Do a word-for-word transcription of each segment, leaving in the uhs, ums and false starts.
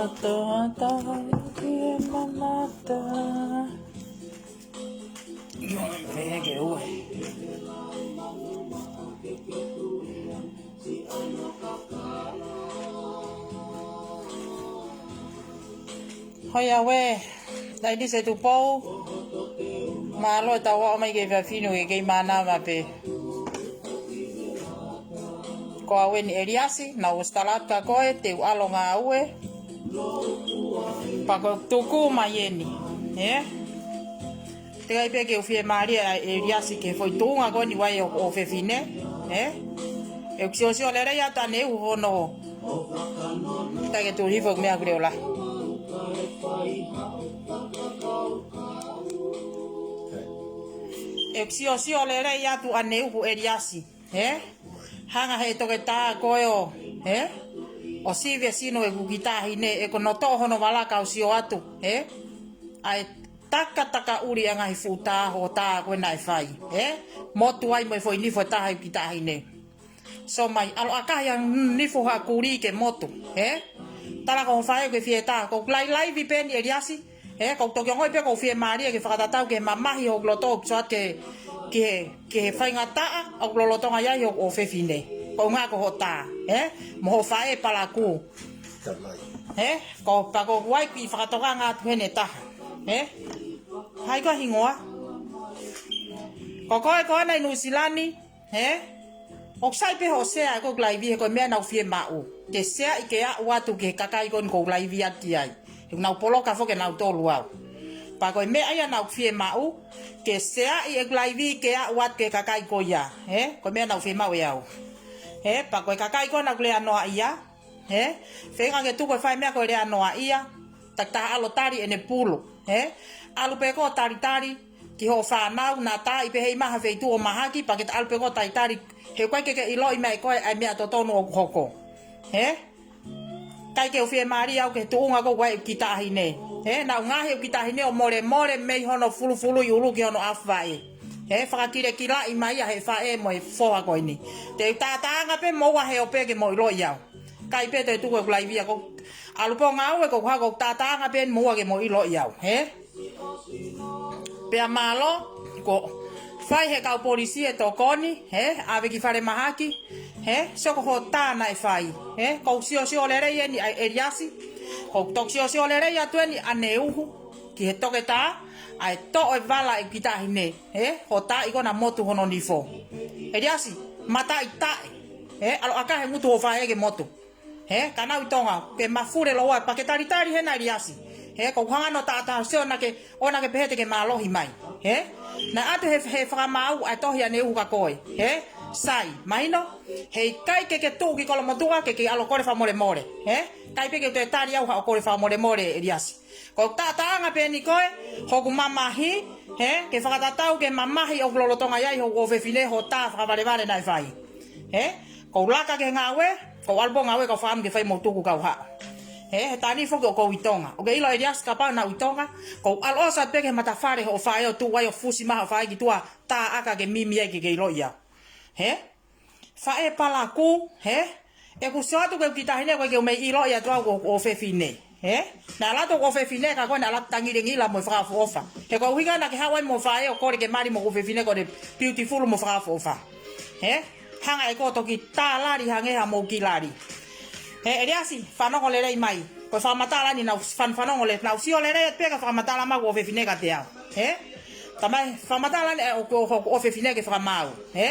Toa taha ki he mamata. Io, pehē ke ue. Hoi a we, Lainise Tupou. Mālō e tau aʻu mai ki he efiafi ni, ke kei mānava pē. Ko au eni ʻEliasi, naʻá ku ʻosi tala atu kia koe te u ʻalu ʻo ngāue. Pea ko e tuku mai eni, ē? Teʻeki ai pē ke u fiemālie ʻa ʻEliasi ki he foʻi tuʻunga ko eni ʻo e ʻofefine, ē? ʻOku siosio lelei atu ʻaneuhu hono. Teʻeki ke tuli hifo meʻa kule ola. ʻOku siosio lelei atu ʻaneuhu ʻEliasi, ē? Hanga ʻe he toketā ko ē ʻo, ē? ʻO sivi e sino ʻeku kiʻi taʻahine, ʻe ko hono toʻo hono vala kau sio atu, ē? ʻA e takataka ʻuli ʻa e ngaahi fuʻu tā hoʻatā ko ē naʻe fai, ē? Motu ai mo e foʻi nifo ʻe taha ʻeku kiʻi taʻahine. So mai, ʻalu ʻakahi ʻa e nifo ha kuli ke motu, ē? Tala ko ho faʻē ke fie tā, ko e lailai vi pē eni ʻEliasi, ē? Ko e toki ongoʻi pē ʻoku ou fiemālie ke fakatatau ki he mamahi hoku loto ʻoku sio atu ki he, ki he, ki he faingataʻa ʻoku lolotonga ʻi ai hoku ʻofefine. Ko e ʻuhinga ko hoʻatā, ē? Mo ho faʻē palakū. Ē? Ko pea ko ʻeku ʻai kiʻi fakatokanga atu heni ʻe taha, ē? Hai ko e hingoa. Ko koe ko ena ʻi Nuʻusila ni, ē? ʻOku sai pē hoʻo sea ʻeku laivi he ko e meʻa naʻá ku fiemaʻu ke seaʻi ke aʻu atu ki he kakai ko eni ʻoku ou laivi atu ki ai. He naʻá ku poloka foki ʻe nautolu au. Pea ko e meʻa ia naʻá ku fiemaʻu ke seaʻi ʻeku laivi ke aʻu atu ki he kakai ko ia. Ē? Ko e meʻa naʻá ku fiemaʻu ʻe au. Ē? Pea ko e kakai ko ena ʻoku lea noa ia. Ē? Feinga ke tuku e fai meʻa ko e lea noa ia. Takitaha ʻalu ʻo tali ʻene pulu. Ē? ʻAlu pē koe ʻo talitali ki hoʻo fānau, naʻa tā ʻi pē he ʻi maha feituʻu ʻo mahaki, pea ke ta ʻalu pē koe ʻo talitali, he ʻoku ʻikai ke ke ʻiloʻi mai koe ʻa e meʻa totonu ʻoku hoko. Ē? ʻIkai ke u fiemālie au ki he tuʻunga ko ē ʻeku kiʻi taʻahine. Ē? Naʻá ku ngaohi ʻeku kiʻi taʻahine ʻo molemole mei hono fulufuluʻi ʻulu ki hono ʻafu vaʻe. Ē? Fakakilekilaʻi mai ia ʻe he faʻē mo e foha ko eni. Te u tātāʻanga pē moua he ope ke mo ʻiloʻi au. ʻIkai pē te u tuku ʻeku laivi ia ko. ʻAlu pē ʻo ngāue ko ʻeku hako ʻoku tātāʻanga pē eni moua ke mo ʻiloʻi au. Ē? Pea mālō, ko e fai ʻe he kau polisi e tokoni, ē, ʻave ki falemahaki, ē, sio ko hoʻatā naʻe fai, ē, ʻoku ou siosio lelei eni ʻa ʻEliasi, ʻoku ou toki siosio lelei atu eni ʻaneuhu ki he toketā, ʻa e toʻo e vala ʻeku kiʻi taʻahine, ē, hoʻatā ʻi ko ena motu hono nifo. ʻEliasi, mataʻitaʻe, ē, ʻalu ʻakahi e ngutu hoʻo faʻē ke motu. Ē, ka nau ʻi Tonga, ke mafule loua, pea ke talitali hena ʻEliasi. Ē, ʻoku ou hanga ʻo taʻataʻa sio naʻa ke, ʻoua naʻa ke pehē te ke mālohi mai. Ē, naʻe ʻatu he, he fakamaau ʻa e tohi ʻaneuhu kia koe. Ē, sai, mahino, heʻikai ke ke tuʻu ki Kolomotuʻa, ke ke ʻalu ʻo kole fakamolemole. Ē, ʻikai pē ke u toe tali au haʻo kole fakamolemole ʻEliasi. Ko e tātāʻanga pē eni ko ē, hoku mamahi, ē, ke fakatatau ki he mamahi ʻoku lolotonga ʻi ai hoku ʻofefine hoʻatā fakavalevale naʻe fai. Ē, ʻoku ou laka ki he ngāue, ʻoku ou ʻalu pē ʻo ngāue kau fāmili ke fai mo tuku kau haʻa. Ē, he taimi ni foki ʻoku ou ʻi Tonga. ʻOku ke ʻilo ʻEliasi kapau naʻá ku ʻi Tonga, ʻoku ou ʻalu ʻo ʻoso atu pē ki he matafale hoʻo faʻē ʻo tuʻu ai ʻo fusi mai hoʻo faʻē ki tuʻa, tā ʻaka ke mimi ai ke ke ʻiloʻi au. Ē? Faʻē palakū, ē? ʻOku ou sio atu ki heʻeku kiʻi taʻahine ʻoku ʻikai ke u mei ʻiloʻi atu au ko hoku ʻofefine, ē? Naʻe ʻalu atu hoku ʻofefine ka ko ē naʻe ʻalu atu tangilingila mo e fakaʻofoʻofa. He ko e ʻuhinga naʻá ke haʻu ai mo e faʻē ʻo kole ke mali mo hoku ʻofefine ko ʻene beautiful mo fakaʻofoʻofa. Ē? Hanga ʻe koe ʻo toki tā lali hangē haʻamou kiʻi lali. Ē, ʻEliasi, fanongo lelei mai. Ko e fakamatala ni naʻá ku fan-, fanongo le-, naʻá ku sio lelei atu pē ka fakamatala mai hoku ʻofefine kiate au. Ē? Tamai, fakamatala ni, ē, ʻo, ʻo, ʻo, ʻofefine ke fakamaau. Ē?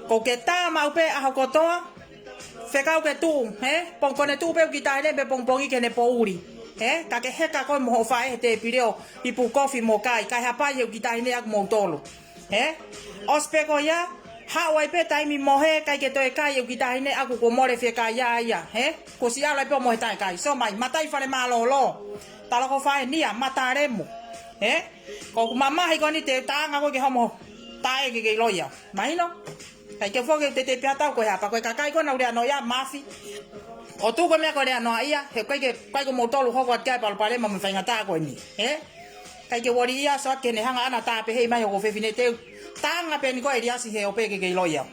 ʻOku ke tā maʻu pē ʻaho kotoa, fekau ke tuʻu, ē? Pongipongi tuʻu pē hoku kiʻi taʻahine pē pongipongi ki heʻene poʻuli. Ē? Ka ke heka koe mo hoʻo faʻē he tēpile ʻo ipu kofi mo kai, kai hapai ʻe hoku kiʻi taʻahine ʻaku moutolu. Ē? ʻOsi pē ko ia, haʻu ai pē taimi mohe, ʻikai ke toe kai ʻe hoku kiʻi taʻahine ʻaku kuo mole fiekaia ia, ē? Kuo ʻosi ʻalu ai pē ʻo mohe taʻe kai. So mai, matai fale mālōlō. Tala ko e faʻē ni ia, mata lemu. Ē? Ko hoku mamahi ko eni te u tāʻanga koe ki homo taʻe ke ke ʻiloʻi au. Mahino? ʻIkai ke foki te te pia tau ko e hā, pea ko e kakai ko ena ʻoku lea noa ia, mafi. ʻO tuku e meʻa ko e lea noa ia, he ʻikai ke, ʻikai ko moutolu hoko atu ki ai e palopalema mo e faingataʻa ko eni. Ē? ʻIkai ke woli ia, so atu ke ne hanga ʻana tā pehē mai hoku ʻofefine te u tāʻanga pē eni ko ʻEliasi he ope ke ke ʻiloʻi au.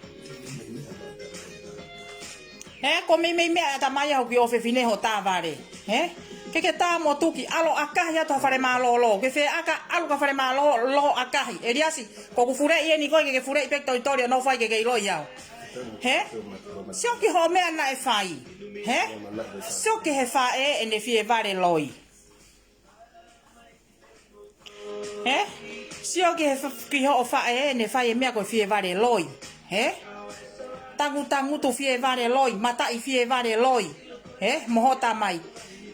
He, ko e meimei meʻa ʻa e tamai ʻa hoku kiʻi ʻofefine hoʻo tā vale. He? Ke ke tā mo tuki, ʻalu ʻakahi atu ha fale mālōlō. Ke fie ʻaka, ʻalu ki ha fale mālōlō ʻakahi. ʻEliasi, ko ʻeku fuleʻi eni koe ke ke fuleʻi pē ki Tolitoli ʻo nofo ai ke ke ʻiloʻi au. He? Sio ki hoʻo meʻa naʻe fai. He? Sio ki he faʻē ʻene fie vale loi. He? Sio ki he f-, ki hoʻo faʻē ʻene fai e meʻa ko e fie vale loi. He? Tangutangutu fie vale loi, mataʻi fie vale loi. He? Mo hoʻo tamai.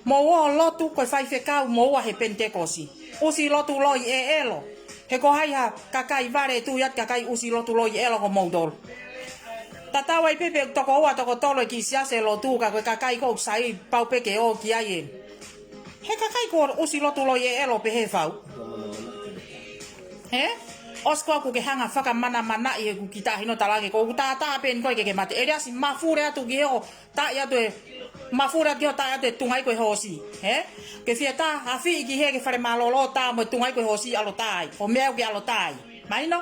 Mou ō lotu ko e faifekau mou ō he Penitekosi. ʻUsi lotu loi ʻeʻelo. He ko hai ha kakai vale ʻe tui atu kakai ʻusi lotu loi ʻeʻelo ko moutolu. Tatau ai pē pe ʻoku toko ua toko tolu e kiʻi siasi ʻe lotu ka ko e kakai ko ē ʻoku sai pau pē ke ō ki ai ē. He kakai ko ē ʻoku ʻusi lotu loi ʻeʻelo pehē fau. He? ʻOsi ko ē ʻoku ke hanga fakamanamanaʻi ʻeku kiʻi taʻahine ʻo talaange ko ʻeku tātā pē eni koe ke ke mate. ʻEliasi mafule atu ki hoʻo taʻi atu e, mafule atu ki hoʻo taʻi atu e tuʻunga ʻi ko e hoosi. He? Ke fie tā, afiʻi ki he ki he fale mālōlō tā mo e tuʻunga ʻi ko e hoosi ʻalu tā ai. Ko e meʻa ʻoku ke ʻalu tā ai. Mahino?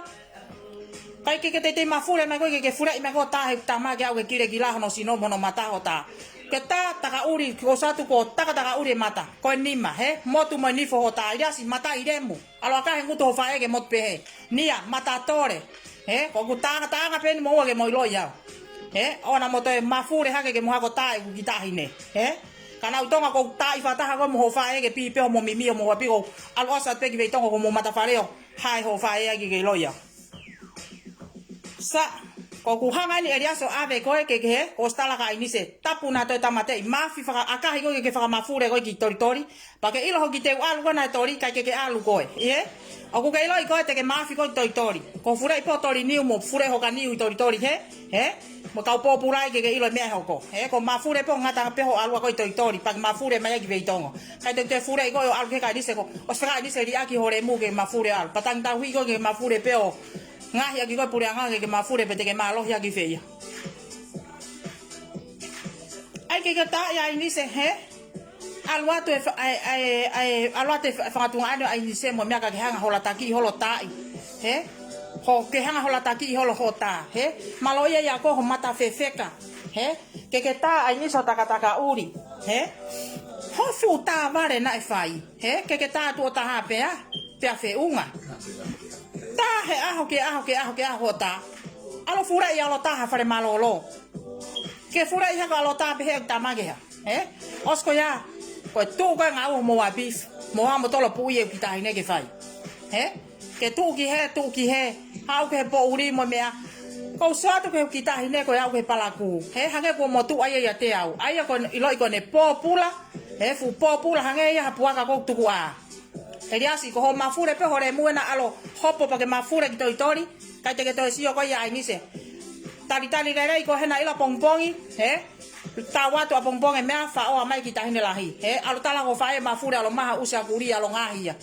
ʻIkai ke ke teitei mafule mai koe ke ke fuleʻi mai ko e tā he tama ke aʻu ke kilekila hono sino mo hono mata hoʻo tā. Ke tā takaʻuli, ko satu ko takatakaʻuli e mata. Ko e nima, he? Motu mo e nifo hoʻo tā. ʻEliasi mataʻi lemu. ʻAlu ʻakahi e ngutu hoʻo faʻē ke motu pehē. Nia, mata tole. He? Ko ʻeku tānga, tānga pē eni mou ō ke mou ʻiloʻi au. He? ʻOua naʻa mou toe mafule hake ke mou hako tā ʻeku kiʻi taʻahine. He? Ka naʻa ku tonga ko e tāʻi fakataha ko ē mo hoʻo faʻē ke pī pē hoʻomo mimi ʻo mou ʻapi ko ʻalu ʻosi atu pē ki Veitongo ko hoʻomo matafale ʻo hae hoʻo faʻē ai ke ke ʻiloʻi au. Sa, ko ʻeku hanga eni ʻEliasi ʻo ʻave koe ke ke he, ʻosi tala kia ʻAinise, tapu naʻa toe tāmateʻi, mafi faka-, ʻakahi koe ke ke fakamafule koe ki Tolitoli, pea ke ʻilo hoʻo kiʻi teu ʻalu ko ē naʻe toli, ʻikai ke ke ʻalu koe, ē? ʻOku ke ʻiloʻi koe te ke mafi koe ki Tolitoli, ko e fuleʻi pē ʻo toli niu mo fuleʻi hoka niu ʻi Tolitoli, he? He? Mo kau pōpula ai ke ke ʻilo e meʻa ʻe hoko. He ko e mafule pē ʻo ngata pē hoʻo ʻalu ko ē ʻi Tolitoli, pea ke mafule mai ai ki Veitongo. ʻIkai te ke fuleʻi koe ʻo ʻalu ki he kia ʻAinise ko, ʻosi fakaʻainise liʻaki hoʻo lemu ke mafule ʻalu. Pea tangi tauhi koe ke mafule pē ʻo ngaohi ʻaki koe puleʻanga ke ke mafule pea te ke mālohi ʻaki fē ia. ʻAi ke ke tā ia ʻAinise, he? ʻAlu atu e fa-, ʻa e, ʻa e, ʻa e, ʻalu atu e fa-, fanga tuongaʻane ʻo ʻAinise mo e meʻa ka ke hanga hola taki holo taʻi. He? Ho, ke hanga hola taki holo hoʻo tā. He? Mālō ia ia ko hoʻo mata fefeka. He? Ke ke tā ʻAinise hoʻo takatakaʻuli. He? Hoʻo fuʻu tā vale naʻe fai. He? Ke ke tā tuʻo taha pea, pea feʻunga. Tā he ʻaho ki he ʻaho ki he ʻaho ki he ʻaho hoʻo tā. ʻAlu fuleʻi ʻalu tā ha fale mālōlō. Ke fuleʻi hake ʻalu tā pehē ʻoku tā makeha. He? ʻOsi ko ia, ko e tuʻu ko ē ngāue mo ʻapi, mo ha mo tolo puʻi e kiʻi taʻahine ke fai. He? Ke tuʻu ki he, tuʻu ki he, haʻu ki he poʻuli mo e meʻa. Ko u sio atu ki he kiʻi taʻahine ko e aʻu ki he palakū. He? Hangē kuo motuʻa ia ʻiate au. ʻA ia ko e ʻiloʻi ko ʻene pōpula. He fuʻu pōpula hangē ia ha puaka ko ē ʻoku tukuʻā. ʻEliasi, ko hoʻo mafule pē hoʻo lemu ena ʻalu hopo pea ke mafule ki Tolitoli, ʻikai te ke toe sio koe ia ʻAinise. Talitali lelei ko ē hena ʻilo pongipongi, he? Tau atu ʻapongipongi e meʻa faʻo ʻa mai kiʻi taʻahine lahi. He? ʻAlu tala ko e faʻē mafule ʻalu maha ʻusi ʻakuli ʻalu ngaohi ia.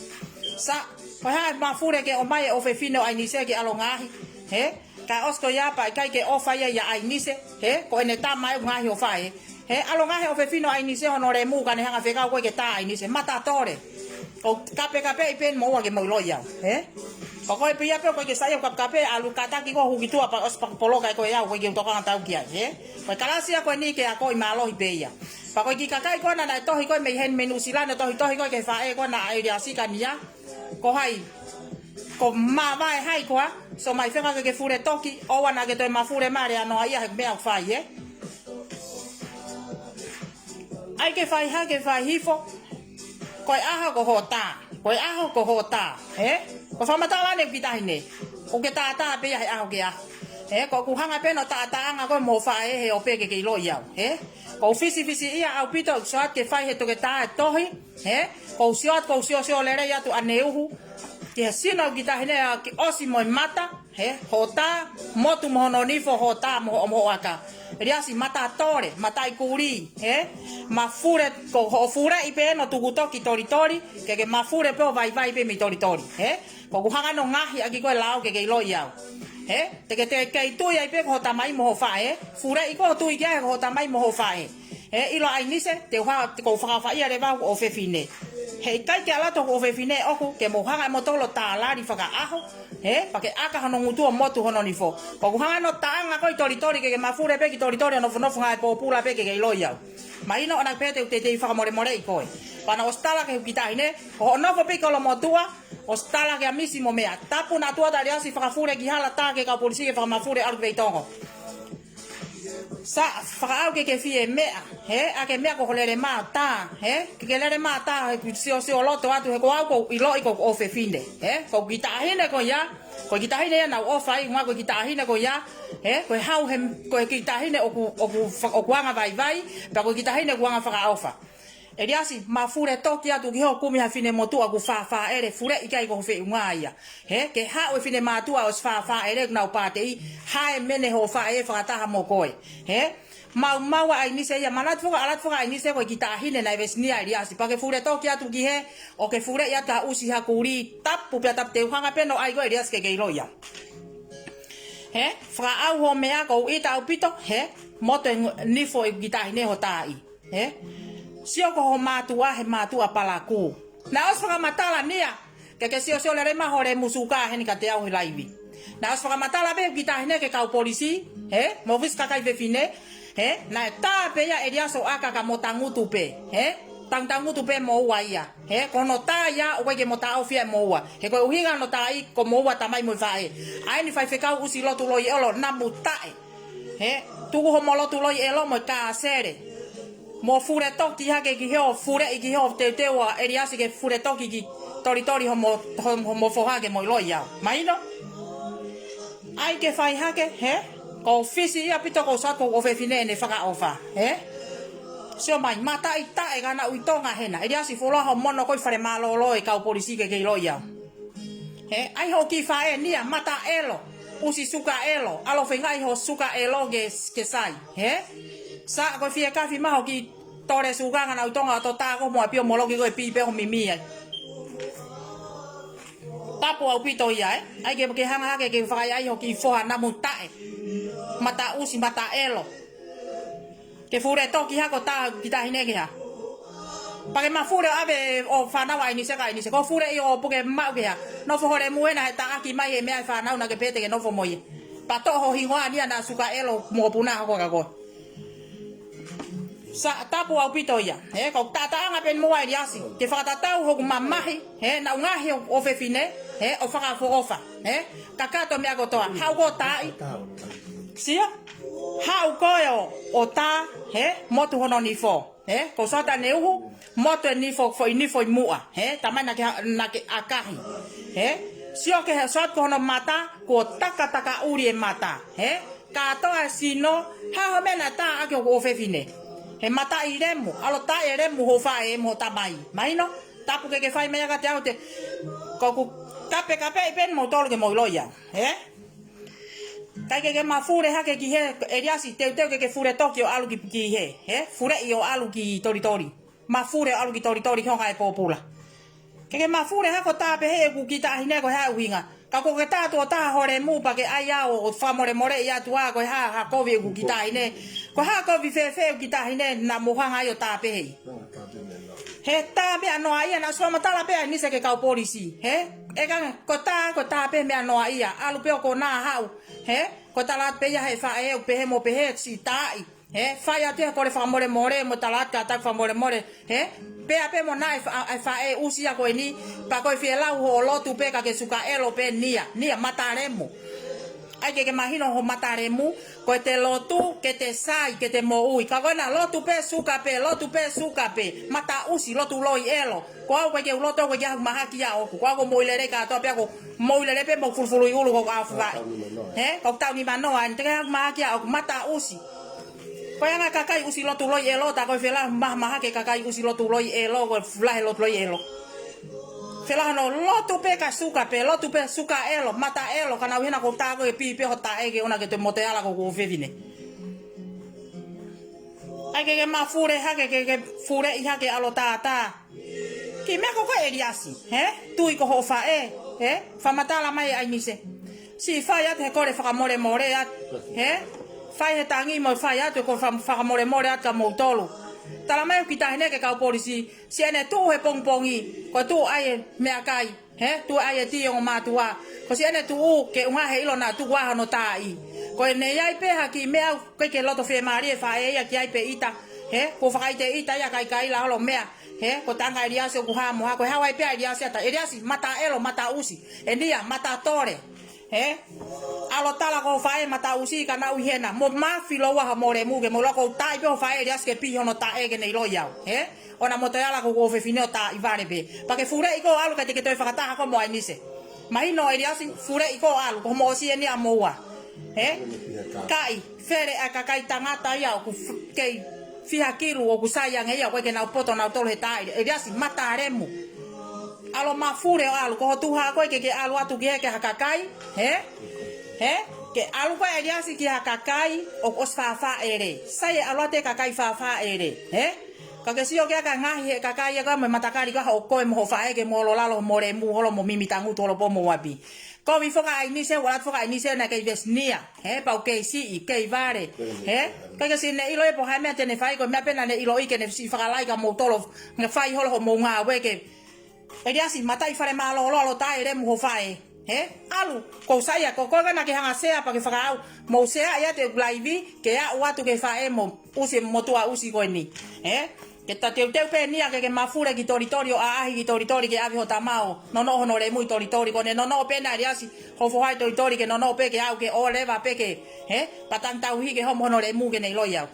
Sa, ko e hā e mafule ke ʻomai e ʻofefine ʻo ʻAinise ke ʻalu ngaohi. He? Ka ʻosi ko ia pea ʻikai ke ʻofa ia ia ʻAinise, he? Ko ʻene tama ʻoku ngaohi hoʻo faʻē. He? ʻAlu ngaohi e ʻofefine ʻo ʻAinise hono lemu ka ne hanga fekau koe ke tā ʻAinise. Mata tole. ʻO kapekapeʻi pē eni mou ō ke mou ʻiloʻi au. He? Ko koe pē ia pē ko e ke saiʻia kapekape ʻalu kātaki ko ē huki tuʻa pea ʻosi paka poloka ʻe koe au ko e ke u tokanga tau ki ai. He? Ko e kalasi ia ko eni ke akoʻi mālohi pē ia. Pea ko e kiʻi kakai ko ena naʻe tohi ko ē mei heni mei Nuʻusila naʻe tohitohi ko ē ki he faʻē ko ena ʻa ʻEliasi ka nia. Ko hai, ko māvae hai koā, so mai fenga ke ke fule toki, ʻoua naʻa ke toe mafule male ʻa noa ia he meʻa ʻoku fai, ē? ʻAi ke fai hake, fai hifo, ko e ʻaho ko hoʻo tā, ko e ʻaho ko hoʻo tā, ē? Ko e fakamatala eni kiʻi taʻahine, ʻoku ke tātā pē ia he ʻaho ki he ʻaho. Ē, ko ʻeku hanga pē ʻo tātāʻanga koe mo e faʻē he ope ke ke ʻiloʻi au, ē? Ko u fisifisiʻia ʻaupito ʻeku sio atu ke fai he toketā e tohi, He? Ko u sio atu, ko u siosio lelei atu ʻaneuhu. Ki he sino kiʻi taʻahine ʻa ki ʻosi mo e mata. He? Hoʻo tā, motu mo hono nifo, hoʻo tā mo hoʻo, mo hoʻo ʻaka. ʻEliasi mata tole, mataʻi kulī. He? Mafule, ko hoʻo fuleʻi pē ʻo tuku toki Tolitoli. Ke ke mafule pē ʻo vaivai pē mei Tolitoli. He? Ko ʻeku hanga ʻo ngaohi ʻaki koe e lao ke ke ʻiloʻi au. He? Te ke teʻeki tui ai pē ko hoʻo tamai mo hoʻo faʻē. Fuleʻi ko hoʻo tui ki ai ko hoʻo tamai mo hoʻo faʻē. He? ʻIlo ʻAinise, te u ha, te u fakaʻofaʻia leva hoku ʻofefine. He ʻikai ke ʻalu atu hoku ʻofefine ʻoku ke mou hanga ʻe moutolu ʻo tālali fakaʻaho, hē? Pea ke ʻaka hono ngutu ʻo motu hono nifo. Ko ʻeku hanga ʻo taʻanga ko ē ʻi Tolitoli ke ke mafule pē ki Tolitoli ʻo nofonofo ngāue pōpula pē ke ke ʻiloʻi au. Mahino ʻoku ou pehē te u teitei fakamolemoleʻi koe. Pea naʻá ku ʻosi tala ki heʻeku kiʻi taʻahine, ko hoʻo nofo pē ki Olomotuʻa, ʻosi tala kia Misi mo meʻa. Tapu naʻa tuʻu atu ʻa ʻEliasi fakafule ki hala, tā ki he kau polisi ke fakamafule ʻalu ki Veitongo. Sa fakaʻau ke ke fie meʻa, hē, ʻa ke meʻa ko hoʻo lele mā tā, hē, ke ke lele mā tā, he ʻoku siosio loto atu, he ko au ʻoku ou ʻiloʻi ko hoku ʻofefine, hē, ko e kiʻi taʻahine ko ia, ko e kiʻi taʻahine ia naʻá ku ʻofa ai, ngā ko e kiʻi taʻahine ko ia, hē, ko e hau he, ko e kiʻi taʻahine ʻoku, ʻoku fa-, ʻoku anga vaivai, pea ko e kiʻi taʻahine ʻoku anga fakaʻofa. ʻEliasi, mafule toki atu ki hoʻo kumi ha finemotuʻa ʻoku fāfāʻele, fuleʻi ki ai ko ho feʻunga ia. Hē, ke haʻu e finemātuʻa ʻosi fāfāʻele ʻoku nau pāteʻi, hae mene hoʻo faʻē fakataha mo koe. Hē, maumau ʻa ʻAinise ia, manatu foki, ʻalu atu foki ʻa ʻAinise ko e kiʻi taʻahine naʻe vesinia ʻa ʻEliasi. Pea ke fule toki atu ki hē, ʻo ke fuleʻi atu ha ʻusi ha kulī, tapu pea tapu, te u hanga pē ʻo ʻai koe ʻEliasi ke ke ʻiloʻi au. Hē, fakaʻau hoʻo meʻa, ʻoku ou ʻita ʻaupito, hē, motu e ngu-, nifo ʻeku kiʻi taʻahine hoʻo taaʻi. Hē? Sio ko hoʻo mātuʻa, he mātuʻa palakū. Naʻe ʻosi fakamatala nia, ke ke siosio lelei mā hoʻo lemu suka heni kiate au he laivi. Naʻe ʻosi fakamatala pē kiʻi taʻahine ki he kau polisi, hē? Mo e ʻofisi kakai fefine, hē? Naʻe tā pē ia ʻEliasi ʻo ʻaka ka mo tangutu pē, hē? Tangutangutu pē moua ia, hē? Ko hono tā ia ʻoku ʻikai ke mo taʻofi ia ʻe moua. He ko e ʻuhinga hono taaʻi ko moua tamai mo e faʻē. ʻA eni faifekau ʻusi lotu loi ʻelo, namu taʻe. Hē, tuku homo lotu loi ʻelo mo e kāsele. Mo fule toki hake ki hoʻo, fuleʻi ki hoʻo teuteu ʻa ʻEliasi ke fule toki ki Tolitoli homo, homo, homo foha ke mo ʻiloʻi au. Mahino? ʻAi ke fai hake, hē? Ko e ʻofisi ia ʻaupito ko e sio atu ko hoku ʻofefine ʻene fakaʻofa, hē? Sio mai, mataʻi taʻe ka naʻá ku ʻi Tonga hena. ʻEliasi, fuoloa hoʻo mono ko ē ʻi fale mālōlō ʻa e kau polisi ke ke ʻiloʻi au. Hē, ʻai hoʻo kiʻi faʻē nia, mata ʻelo, ʻusi suka ʻelo, ʻalu ʻo feingaʻi hoʻo suka ʻelo ke, ke sai, hē? Sa ko e fiekafi mā hoʻo kiʻi tole suka ngana ʻi Tonga ʻo tō tā ko mo ʻapio moloki ko e pī pē ho mimi ai. Tapu ʻaupito ia, ē? ʻAi ke, ke hanga hake ke fakaʻaiʻai hoʻo kiʻi foha namu taʻe. Mata ʻusi, mata ʻelo. Ke fule toki hake ʻo tā kiʻi taʻahine ke hā. Pea ke mafule ʻo ʻave ʻo fānau ʻa ʻAinise ka ʻAinise. Ko e fuleʻi ʻo puke maʻu ke hā. Nofo ho lemu hena he taʻaki mai e meʻa e fānau naʻá ke pehē te ke nofo mo ia. Pea toʻo ho hingoa nia naʻa suka ʻelo mo puna hoko ka ko. Sa tapu ʻaupito ia. Hē, ko e taʻataʻanga pē eni moua ʻEliasi. Ke fakatatau hoku mamahi. Hē, naʻá ku ngaohi hoku ʻofefine. Hē, ʻo fakaʻofoʻofa. Hē, kakato meʻa kotoa. Haʻu koe ʻo taaʻi. Sio? Haʻu koe ʻo, ʻo tā, hē, motu hono nifo. Hē, ko e sio atu ʻaneuhu, motu e nifo, foʻi nifo ʻi muʻa. Hē, tamai naʻá ke ha-, naʻá ke ʻakahi. Hē, sio ki he sio atu ko hono mata, kuo takataka ʻuli e mata. Hē, kātoa e sino, hā ho meʻa naʻe tā ʻaki hoku ʻofefine. He mataʻi lemu, ʻalu ʻo taaʻi e lemu hoʻo faʻē mo hoʻo tamai. Mahino, tapu ke ke fai mai ia kiate au te, ko ʻeku kapekapeʻi pē eni moutolu ke mou ʻiloʻi au. Hē? ʻIkai ke ke mafule hake ki hē, ʻEliasi, teuteu ke ke fule toki ʻo ʻalu ki, ki hē, hē? Fuleʻi ʻo ʻalu ki Tolitoli. Mafule ʻo ʻalu ki Tolitoli ki ho ngāue pōpula. Ke ke mafule hake ʻo tā pehē ʻeku kiʻi taʻahine ko e hā e ʻuhinga. Ka ko e ke tā atu ʻo tā ho lemu pea ke ʻai au ʻo fakamolemoleʻi atu ā ko e hā, hā kovi ʻeku kiʻi taʻahine. Ko e hā kovi fēfē ʻeku kiʻi taʻahine naʻa mou hanga ai ʻo tā pehē. He tā meʻa noa ia, naʻe ʻosi fakamatala pē ʻa ʻAinise ki he kau polisi. Hē? ʻE ka ko e tā, ko e tā pē meʻa noa ia. ʻAlu pē ʻo konā haʻu. Hē? Ko e tala atu pē ia he faʻē ʻo pehē mo pehē siʻi taaʻi. Hē? Fai atu ia kole fakamolemole mo tala atu kātaki fakamolemole. Hē? Pea pē mo naʻe fa-, ʻa e faʻē ʻusi ia ko eni. Pea ko e fielau hoʻo lotu pē ka ke suka ʻelo pē nia. Nia mata lemu. ʻAi ke ke mahino hoʻo mata lemu, ko ʻete lotu, ke te sai, ke te moʻui. Ka ko ena lotu pē suka pē, lotu pē suka pē, mata ʻusi, lotu loi ʻelo. Ko au ʻoku ʻikai ke u lotu, ʻoku ʻikai ke u mahaki ia ʻoʻoku. Ko au ʻoku ou moʻui lelei kātoa pē, ʻoku ou moʻui lelei pē mo e fulufuluʻi ʻulu ko ʻeku ʻafu vaʻe. Hē? Ko ʻeku taʻu nimanoa, ʻikai te u mahaki ia ʻoʻoku, mata ʻusi. Ko e anga e kakai ʻusi lotu loi ʻelo, tā ko e fielau mahamahaki e kakai ʻusi lotu loi ʻelo, ko e lahi e lotu loi ʻelo. Fielau hono lotu pē ka suka pē, lotu pē suka ʻelo, mata ʻelo, ka naʻa ʻuhinga ko e tā ko e pī pē ho taʻe ke ʻoua ke te mote ala ko hoku ʻofefine. ʻAi ke ke mafule hake, ke ke fuleʻi hake ʻalu ʻo tātā. Kiʻi meʻa ko ē ko ʻEliasi, hē? Tui ko hoʻo faʻē, hē? Fakamatala mai ʻe ʻAinise. Siʻi fai atu he kole fakamolemole atu, hē? Fai he tangi mo fai atu he kole fa-, fakamolemole atu kia moutolu. Tala mai ʻe he kiʻi taʻahine ki he kau polisi, siʻene tuʻu he pongipongi, ko e tuʻu ʻa e meʻakai, he, tuʻu ʻa e tī ʻo e mātuʻa. Ko siʻene tuʻu ke ʻuhinga he ʻilo naʻa tuku ʻa hono taaʻi. Ko ʻene ʻi ai pē ha kiʻi meʻa ʻoku ʻikai ke loto fiemālie e faʻē ia ki ai pe ʻita, he, kuo fakaʻite ʻita ia kaikaila holo meʻa, he, ko e tangata ʻa ʻEliasi ʻoku hā mo hā, ko e haʻu ai pē ʻa ʻEliasi ʻata, ʻEliasi, mataʻelo, mataʻusi, ʻe Nia, matatole. He? ʻAlu ʻo tala ki ho faʻē mataʻusi ka naʻa ʻi hena. Mo mafi loua homo lemu ke mo loko taaʻi pē ho faʻē ʻEliasi ke pihi hono taʻe ke ne ʻiloʻi au. He? ʻOua naʻa mo toe ala ko ho fefine ʻo taaʻi vale pē. Pea ke fuleʻi koe ʻo ʻalu kae te ke toe fakataha koe mo ʻAinise. Mahino ʻEliasi fuleʻi koe ʻo ʻalu ko homo ʻosi eni ʻa moua. He? Kaʻi, fele ʻa e kakai tangata ia ʻoku f-, kei fiha kilu ʻoku sai ange ia ʻoku ʻikai ke nau poto nautolu he taaʻi. ʻEliasi mata lemu. ʻAlu ʻo mafule ʻo ʻalu, ko ho tuha ko ē ke ke ʻalu atu ki he, ki ha kakai, he? He? Ke ʻalu ko ē ʻEliasi ki ha kakai ʻoku ʻosi fāfāʻele. Sai e ʻalu atu e kakai fāfāʻele, he? Ka ke sio ki he ʻaka ngaohi he kakai ʻa ko ē mo e matakali ko ē ʻoku ko ē mo ho faʻē ke mo ʻalu ʻo lalo mo lemu holo mo mimi tangutu holo pō mo ʻapi. Kovi foki ʻa ʻAinise, ʻalu atu foki ʻa ʻAinise naʻe kei vesinia, he? Pau kei siʻi, kei vale, he? Ka ke siʻi ne ʻilo e po hai meʻa te ne fai ko e meʻa pē naʻa ne ʻiloʻi ke ne siʻi fakalai ka mo tolo, ne fai holo homo ngāue ke ʻEliasi, mataʻi fale mālōlō ʻalu ʻo taaʻi lemu ho faʻē. He? ʻAlu, ko u saiʻia, ko koe naʻa ke hanga ʻo sea pea ke fakaʻau. Mou sea ia ʻeku laivi, ke aʻu atu ki he faʻē mo ʻusi mo tuʻa ʻusi ko eni. He? Ke ta teuteu pē Nia ke ke mafule ki Tolitoli ʻo ʻaʻahi ki Tolitoli ke ʻave ho tama ʻo nonoʻo hono lemu ʻi Tolitoli. Ko ʻene nonoʻo pē ʻa ʻEliasi, ho foha ʻi Tolitoli ke nonoʻo pē ke aʻu ke ʻo leva pē ke. He? Pea tangi tauhi ke homo hono lemu ke ne ʻiloʻi au.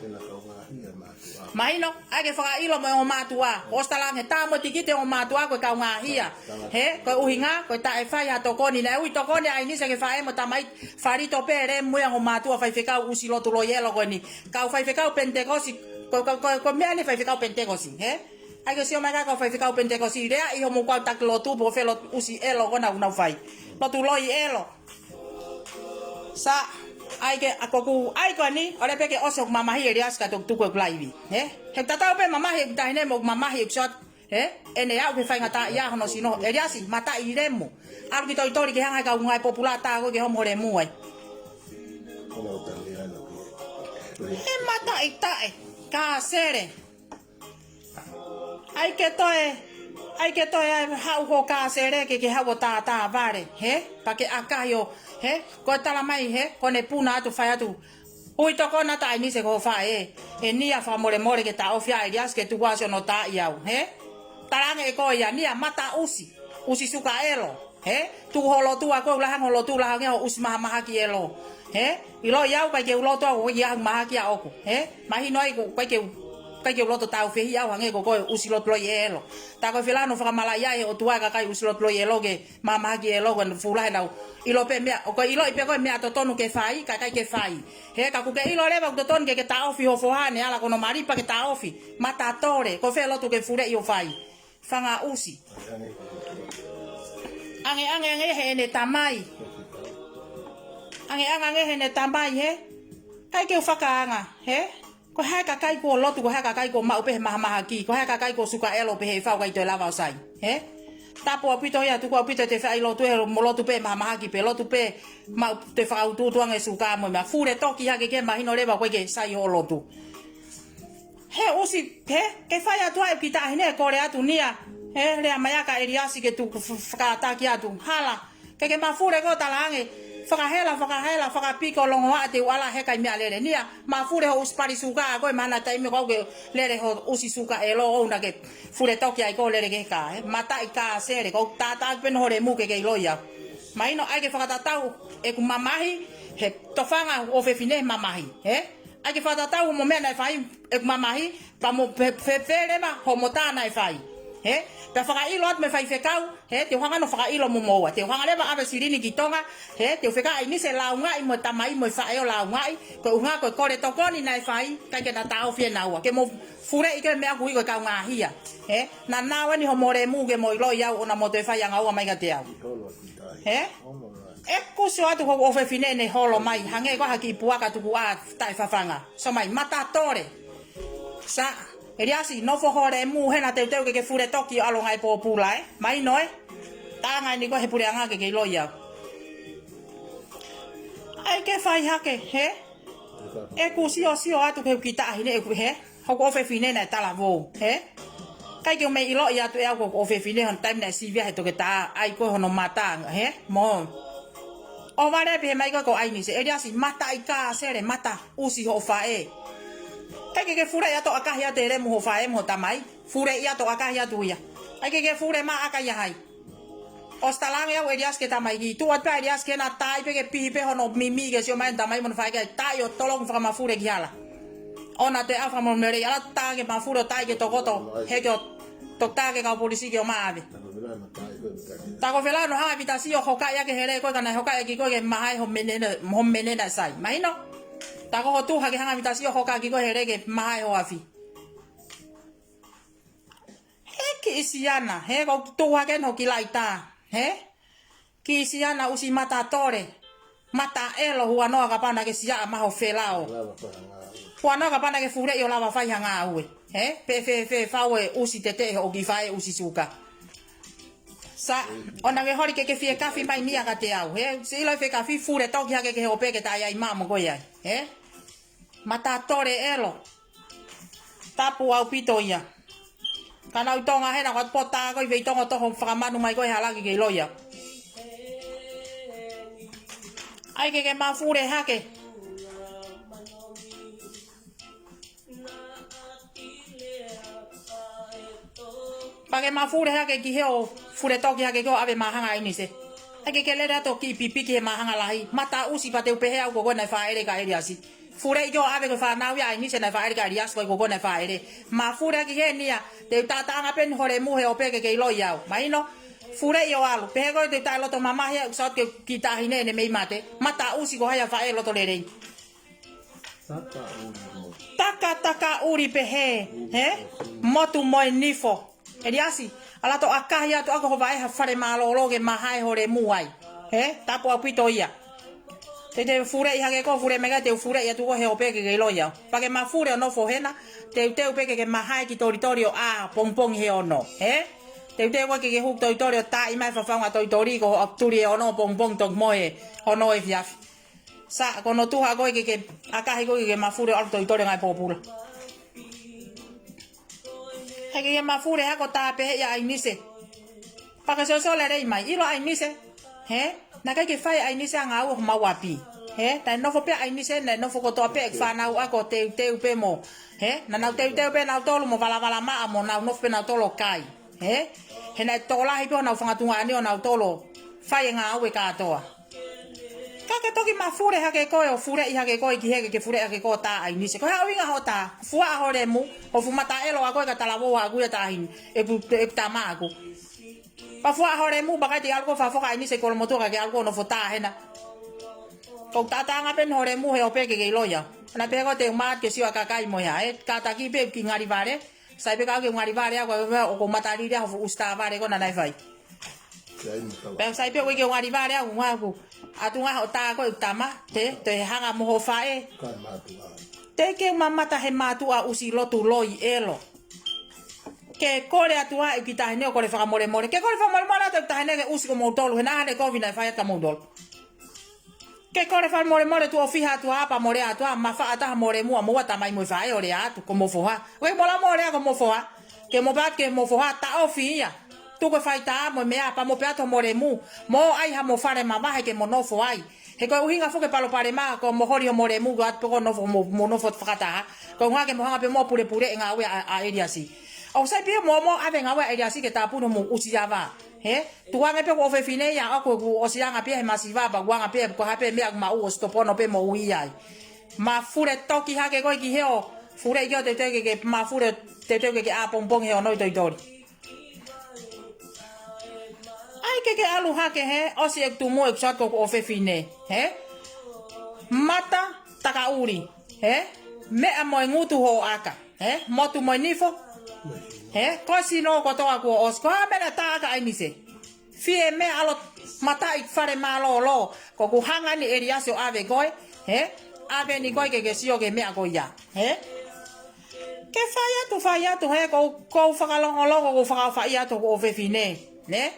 Mahino, ʻai ke fakaʻilo mo e ongo mātuʻa. ʻOsi tala ange tā mo e tikite ongo mātuʻa ko e kaungāhia. He, ko e ʻuhinga, ko e taʻe fai ha tokoni. Naʻe ui tokoni ʻa ʻAinise ke faʻē mo tamaiki, fālito pē lemu ia ongo mātuʻa faifekau ʻusi lotu loi ʻelo ko eni. Kau faifekau Penitekosi, ko, ko, ko, ko e meʻa eni faifekau Penitekosi, he? ʻAi ke sio mai ka ko e faifekau Penitekosi, lea ʻi homo kau taki lotu, po felo ʻusi ʻelo ko ena ʻoku nau fai. Lotu loi ʻelo. Sa, ʻai ke, ʻa ko ʻeku, ʻai ko eni, ʻoua pē ke ʻosi hoku mamahi ʻEliasi ka tukutuku ʻeku laivi. He? He tatau pē mamahi ʻeku taʻahine mo hoku mamahi ʻeku sio atu. He? ʻEne aʻu ki he faingataʻaʻia hono sino. ʻEliasi, mataʻi lemu. ʻAlu ki Tolitoli ke hanga ʻe he kau ngāue pōpula tā koe ke homo lemu ai. He mataʻi taʻe. Kāsele. ʻAi ke toe, ʻai ke toe ʻai haʻu ho kāsele ke ke haʻu ʻo tātā vale, he? Pea ke ʻakahi ʻo, he? Ko e tala mai, he? Ko ʻene puna atu fai atu. Ui tokoni atu ʻa ʻAinise ko ho faʻē, ʻe Nia fakamolemole ke taʻofi ʻa ʻEliasi ke tuku ʻa ʻosi hono taaʻi au, he? Tala ange ʻe koe ia Nia mataʻusi, ʻusi suka ʻelo. He? Tuku ho lotu ʻa koe ʻoku lahi ange ho lotu lahi ange ho ʻusi mahamahaki ʻelo. He? ʻIloʻi au ʻikai ke u lotu au ʻoku ʻikai ha mahaki ʻaʻaku. He? Mahino ai ʻoku ʻikai ke u, ʻikai ke u loto tāufehiʻa au hangē ko koe ʻusi lotu loi ʻelo. Tā ko e felano fakamalaʻia ʻe he ʻOtua e kakai ʻusi lotu loi ʻelo ke mahamahaki ʻelo ko e fuʻu lahi ʻenau. ʻIlo pē meʻa, ʻoku ʻiloʻi pē ko e meʻa totonu ke fai, ka ʻikai ke fai. He ka ʻoku ke ʻilo leva ʻoku totonu ke ke taʻofi ho foha ne ala ko hono mali pea ke taʻofi. Matatole, ko fē lotu ke fuleʻi ʻo fai. Fanga ʻusi. Ange, ange, ange heʻene tamai. Ange, ange, ange heʻene tamai, he? ʻIkai ke u fakaanga, he? Ko e hā e kakai kuo lotu, ko e hā e kakai kuo maʻu pē he mahamahaki, ko e hā e kakai kuo suka ʻelo pē he fau ʻikai toe lava ʻo sai, he? Tapu ʻaupito ia, tuku ʻaupito ʻete fai lotu he mo lotu pē mahamahaki pē, lotu pē maʻu toe fakautuutu ange suka mo e meʻa. Fule toki hake ke mahino leva ʻoku ʻikai ke sai hoʻo lotu. He ʻusi, he, ke fai atu ai ʻeku kiʻi taʻahine ʻe kole atu Nia. He, lea mai ʻa ka ʻEliasi ke tuku f-, fakataki atu. Hala, ke ke mafule ko e tala ange. Fakahela, fakahela, fakapiko longoaʻa te u ʻalu he ʻikai meʻa lele. Nia, mafule ho ʻusi pali suka ʻa koe mahana taimi ko ē ke lele ho ʻusi suka ʻelo ʻoua naʻa ke fule toki ai ko e lele ke ka. He, mataʻi kāsele, ko e tātā pē hono lemu ke ke ʻiloʻi au. Mahino ʻai ke fakatatau ʻeku mamahi, he tofanga ʻofefine mamahi. He? ʻAi ke fakatatau mo e meʻa naʻe fai ʻeku mamahi, pea mo pe-, pe-, pele ma homo tā naʻe fai. He? Pea fakaʻilo atu mei he faifekau, he, te u hanga ʻo fakaʻilo mo moua. Te u hanga leva ʻave silini ki Tonga, he, te u fekau ʻa ʻAinise ʻo lāungaʻi mo e tamai mo e faʻē ʻo lāungaʻi, ko e ʻuhinga ko e kole tokoni naʻe fai, ʻikai ke na taʻofi ʻe naua. Ke mo fuleʻi ko e meʻa ʻoku ui ko e kaungāhia. He? Naʻa nau eni homo lemu ke mo ʻiloʻi au ʻoua naʻa mo toe faiangaua mai kiate au. He? ʻE kusi atu hoku ʻofefine ne holo mai, hangē ko ha kiʻi puaka tukuʻā taʻefafanga. Sio mai, matatole. Sa, ʻEliasi, nofo ho lemu hena teuteu ke ke fule toki ʻo ʻalu ngāue pōpula, ē? Mahino, ē? Tala ange eni ko e he puleʻanga ke ke ʻiloʻi au. ʻAi ke fai hake, he? ʻE kusi ʻo sio atu ke u kiʻi taʻahine ʻeku, he? Hoku ʻofefine naʻe talavou, hē? ʻIkai ke u mei ʻiloʻi atu ʻe au ko hoku ʻofefine hono taimi naʻe sivia he toketā, ʻai ko hono mata, hē? Mo. ʻO vale pehē mai ko ʻAinise, ʻEliasi, mata ʻi kā sele, mata ʻusi hoʻo faʻē. ʻIkai ke ke fuleʻi atu ʻakahi atu e lemu hoʻo faʻē mo hoʻo tamai. Fuleʻi atu ʻakahi atu ia. ʻIkai ke ke fule maʻa ʻakahi ʻa hai. ʻOsi talaange au ʻEliasi ki he tamaiki, tuʻu atu pē ʻa ʻEliasi ki hena, tā ai pē ke pihi pē hono mimi ke sio mai ʻene tamai mo ʻene faʻē, kae tā ʻo tolongi fakamafule ki hala. ʻOua te ke ʻalu fakamolemole, ʻalu atu tā ke mafule ʻo tā ki he tokoto, he ko e toketā ki he kau polisi ke ō mai ʻo ʻave. Tā ko Felano hanga ʻe Vita Sio ʻo hokaʻi ʻaki e hele ko ē ka naʻe hokaʻi ʻaki koe ke mahae hoʻo mene, hoʻo mene naʻe sai. Mahino? Tā ko hoʻo tuʻu hake hanga ʻe Vita Sio ʻo hokaʻi ʻaki koe hele ke mahae hoʻo afi. He kiʻi siana, he ko tuʻu hake ʻeni hoʻo kiʻi laʻitā, he? Kiʻi siana ʻusi mata tole, mata ʻelo, huanoa kapau naʻa ke siaʻa mai hoʻo felao. Huanoa kapau naʻa ke fuleʻi ʻo lava fai ha ngāue, he? Pe fēfē fau e ʻusi teteʻe hoʻo kiʻi faʻē ʻusi suka. Sa, ʻoua naʻa ke holi ke ke fiekafi mai nia kiate au, he? Sio ʻilo e fiekafi, fule toki hake ki he ope ke tā ai maʻa mo koe ai, he? Mata tole ʻelo. Tapu ʻaupito ia. Ka naʻa ku ʻi Tonga hena ko atu potā ko i vei Tonga toho fakamanu mai ko e halaki ke ʻilo ia. ʻAi ke ke mafule hake. Pea ke mafule hake ki he ʻo fule toki hake ko ʻave māhanga ʻAinise. ʻAi ke ke lele atu ʻo kiʻi pipiki he māhanga lahi. Mata ʻusi pea te u pehē au ko koe naʻe fāʻele kia ʻEliasi. Fuleʻi ke ʻave ko e fānau ia ʻAinise naʻe fāʻele kia ʻEliasi ko e ko koe naʻe fāʻele. Mafule hake he nia, te u tātaʻanga pē ʻeni ho lemu he ope ke ke ʻiloʻi au. Mahino, fuleʻi ʻo ʻalu. Pehē ko e te u taʻeloto mamahi ʻeku sio atu ki he kiʻi taʻahine ʻene mei mate. Mata ʻusi ko hai ʻa e faʻē loto lelei. Taka taka ʻuli pehē, he? Motu mo e nifo. ʻEliasi, ʻalu atu ʻo ʻakahi atu ʻaki ho vaʻe ha fale mālōlō ke mahae ho lemu ai. He? Tapu ʻaupito ia. Te te fuleʻi hake ko fule meka te u fuleʻi atu ko he ope ke ke ʻiloʻi au. Pea ke mafule ʻo nofo hena, teuteu pē ke ke mahae ki Tolitoli ʻo ʻā pongipongi he ono. He? Teuteu ko ke ke hū ki Tolitoli ʻo tā mai fafaunga Tolitoli ko hoʻo tuli e ono pongipongi toki mo e ono efiafi. Sa, ko hono tuʻu hake ko e ke, ke ʻakahi ko e ke, ke mafule ʻo ʻalu ki Tolitoli ngaahi pōpula. He ke, ke mafule hake ʻo tā pehē ʻia ʻAinise. Pea ke sio sio lelei mai, ʻilo ʻAinise. He? Naʻe ʻikai ke fai ʻAinise ʻa e ngāue homau ʻapi. He? Naʻe nofo pē ʻAinise, naʻe nofo kotoa pē e fānau ako teuteu pē mo. He? Naʻa nau teuteu pē nautolu mo valavala maʻa mo nau nofo pē nautolu ʻo kai. He? He naʻe tokolahi pē honau fanga tuongaʻane ʻo nautolu ʻo fai e ngāue kātoa. Ka ke toki mafule hake koe ʻo fuleʻi hake koe ki he ke, ke fuleʻi hake koe ʻo tā ʻAinise. Ko e hā ʻuhinga hoʻo tā, fuaʻa ho lemu, hoʻo fuʻu mata ʻelo ʻa koe ka talavou ʻaʻaku ia taʻahine, ʻeku, ʻeku tama ʻaʻaku. Pea fuaʻa ho lemu, pea ʻikai te ke ʻalu koe ʻo fakafoki ʻAinise ki Kolomotuʻa ka ke ʻalu koe ʻo nofo tā hena. Ko e tātaʻanga pē ʻeni ho lemu he ope ke ke ʻiloʻi au. Naʻe pehē ko e te u mā atu ke sio ʻa e kakai mo e hā, ʻe kātaki pē ʻeku kiʻi ngali vale. Sai pē kau ke ngali vale au, ko e meʻa ʻoku ou matalili au he fuʻu ʻusi tā vale ko ena naʻe fai. Pea sai pē ʻoku ʻikai ke u ngali vale au, ʻoku ʻatu ngaahi hoʻo tā ko e tama, te, te hanga mo hoʻo faʻē. Te ke mamata he mātuʻa ʻusi lotu loi ʻelo. Ke kole atu ʻa e kiʻi taʻahine ʻo kole fakamolemole. Ke kole fakamolemole atu e taʻahine ke ʻusi ko moutolu, he naʻa ne kovi naʻe fai atu kia moutolu. Ke kole fakamolemole tuʻo fiha atu ā pea mo lea atu ā, mafaʻa taha mo lemu ʻa moua tamai mo e faʻē ʻo lea atu ko mo foha. ʻOku ʻikai mo lava mo lea ko mo foha. Ke mo pehē atu ki mo foha, taʻofi ia. Tuku e faitā mo e meʻa pea mo pehē atu mo lemu. Mo ʻai ha mo fale mavahe ke mo nofo ai. He ko e ʻuhinga foki e palopalema ko mo holi homo lemu ko atu pē ko nofo mo, mo nofo fakataha. Ko e ʻuhinga ke mo hanga pē mo pulepule e ngāue ʻa, ʻa ʻEliasi. ʻOku sai pē mo, mo ʻave ngāue ʻa ʻEliasi ke tāpuni homo ʻusi ava. He? Tuku ange pē ko e ʻofefine ia ʻoku, ʻoku ʻosi anga pē ia he masiva pea ʻoku anga pē ia ko e hā pē meʻa ʻoku maʻu ʻosi topono pē moʻui ai. Mafule toki hake koe ki he ʻo fuleʻi ke ʻo teuteu ke ke mafule teuteu ke ke ʻā pongipongi he ono ʻi Tolitoli. ʻAi ke ke ʻalu hake he ʻosi ʻeku tumu ʻeku sio atu ko hoku ʻofefine. He? Mata takaʻuli. He? Meʻa mo e ngutu hoʻo ʻaka. He? Motu mo e nifo. He? Ko e sino kotoa kuo ʻosi. Ko e hā e meʻa naʻe tā ʻaki ʻa ʻAinise? Fie meʻa ʻalu ʻo mataʻi fale mālōlō. Ko ʻeku hanga ʻeni ʻEliasi ʻo ʻave koe. He? ʻAve ʻeni koe ke ke sio ki he meʻa ko ia. He? Ke fai atu, fai atu, he, ko, ko e fakalongolongo, ko e fakaʻofaʻia atu hoku ʻofefine. Ne?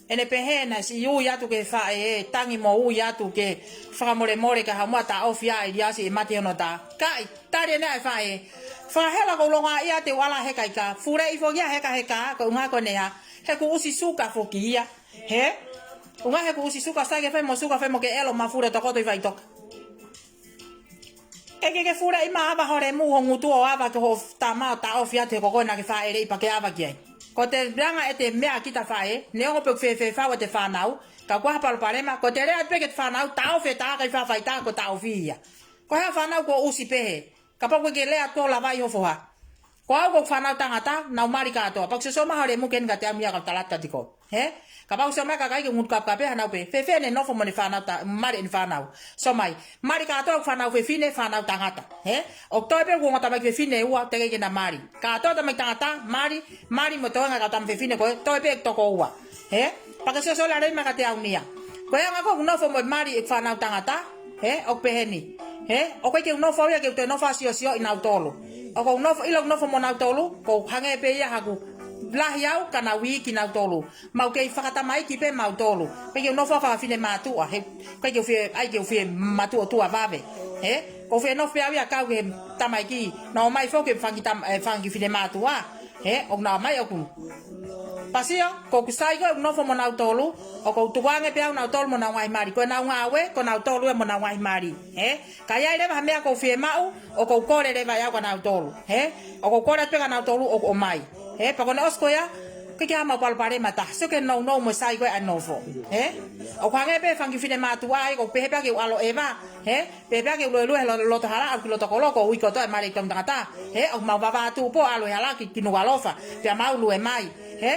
ʻEne pehē naʻe siʻi ui atu ki he faʻē, tangi mo ui atu ke fakamolemole ka haʻu muʻa taʻofi ʻa ʻIliasi ʻe mate hono tā. Kaʻi, tali ʻe ne ʻa e faʻē. Fakahela ʻoku ou longoaʻa ia te u ʻalu ʻo heka ʻi kā. Fuleʻi foki ia heka heka, ko e ʻuhinga ko ʻene hā. He ʻoku ʻusi suka foki ia. Hē? ʻUhinga he ʻoku ʻusi suka, sai ke fai mo suka, fai mo ke ʻelo mafule tokoto ʻi faʻitoka. ʻE ke ke fuleʻi mai ʻa e ava holemu ho ngutu ʻo ava ki hoʻo tama ʻo taʻofi atu he ko koe naʻa ke fāʻeleʻi pea ke ava ki ai. Ko e anga ʻete meʻa kita faʻē, neongo pē ʻoku fēfē fau ʻete fānau, ka ʻoku ʻi ai ha palopalema, ko ʻete lea atu pē ki he fānau, taʻofi e tā, ʻikai fai tā, ko e taʻofi ia. Ko e hā fānau kuo ʻusi pē hē, kapau ʻoku ʻikai ke lea atu ʻo lavaʻi ho foha. Ko au ko e fānau tangata, nau mali kātoa. Pea ʻoku sio mai holemu ke ni ka te ʻamu ia ka talata tiko. Hē? Kapau sio mai kakai ke ngutu kapekape hanau pē. Fēfē ʻene nofo mo ʻene fānau ta-, mali ʻene fānau. Sio mai. Mali kātoa fānau fefine, fānau tangata. Hē? ʻOku toe pē ʻoku ongo tamaiki fefine ʻe ua, teʻeki ke na mali. Kātoa tamaiki tangata, mali, mali mo e toenga ka tama fefine ko e, toe pē ʻe toko ua. Hē? Pea ke sio sole alei mai ka te ʻamu ia. Ko e anga ko ē ʻeku nofo mo e mali ʻeku fānau tangata. Hē? ʻOku pehē ni. Hē? ʻOku ʻikai ke u nofo au ia ke u toe nofo ʻo siosio ʻi nautolu. ʻOku ou nofo, ʻilo ʻeku nofo mo nautolu, ʻoku hangē pē ia haʻaku lahi au ka nau iiki nautolu. Mau kei fakatamaiki pē mautolu. ʻIkai ke u nofo fakafinemātuʻa, he ʻikai ke u fie, ʻai ke u fie matuʻotuʻa vave. Hē? ʻOku ou fie nofo pē au ia kau ki he tamaiki, nau ō mai foki e fanga kiʻi tam-, e fanga kiʻi finemātuʻa. Hē? ʻOku nau ō mai ʻoku. Pea sio, ko ʻeku sai ko ē ʻeku nofo mo nautolu, ʻoku ou tukuange pē au nautolu mo honau ngaahi mali. Ko ʻenau ngāue, ko nautolu ia mo honau ngaahi mali. Hē? Ka ʻi ai leva ha meʻa ʻoku ou fiemaʻu, ʻoku ou kole leva ʻe au kia nautolu. Hē? ʻOku ou kole atu pē kia nautolu ʻoku ʻomai. Hē? Pea ko ʻene ʻosi ko ia, ʻikai ke ʻi ai haʻamau palopalema ʻe taha. Sio ki he nounou mo e sai ko ē ʻa e nofo. Hē? ʻOku hangē pē fanga kiʻi finemātuʻa ia, ʻoku pehē pē ke u ʻalu ʻo ʻeva. Hē? Pehē pē ke u luelue he lo-, loto hala, ʻalu ki loto kolo, ʻoku ou ui kotoa e mali ʻeku tangata. Hē? ʻOku mau vavā tuʻu pō ʻalu he hala ki, ki Nukuʻalofa. Pea mau lue mai. Hē?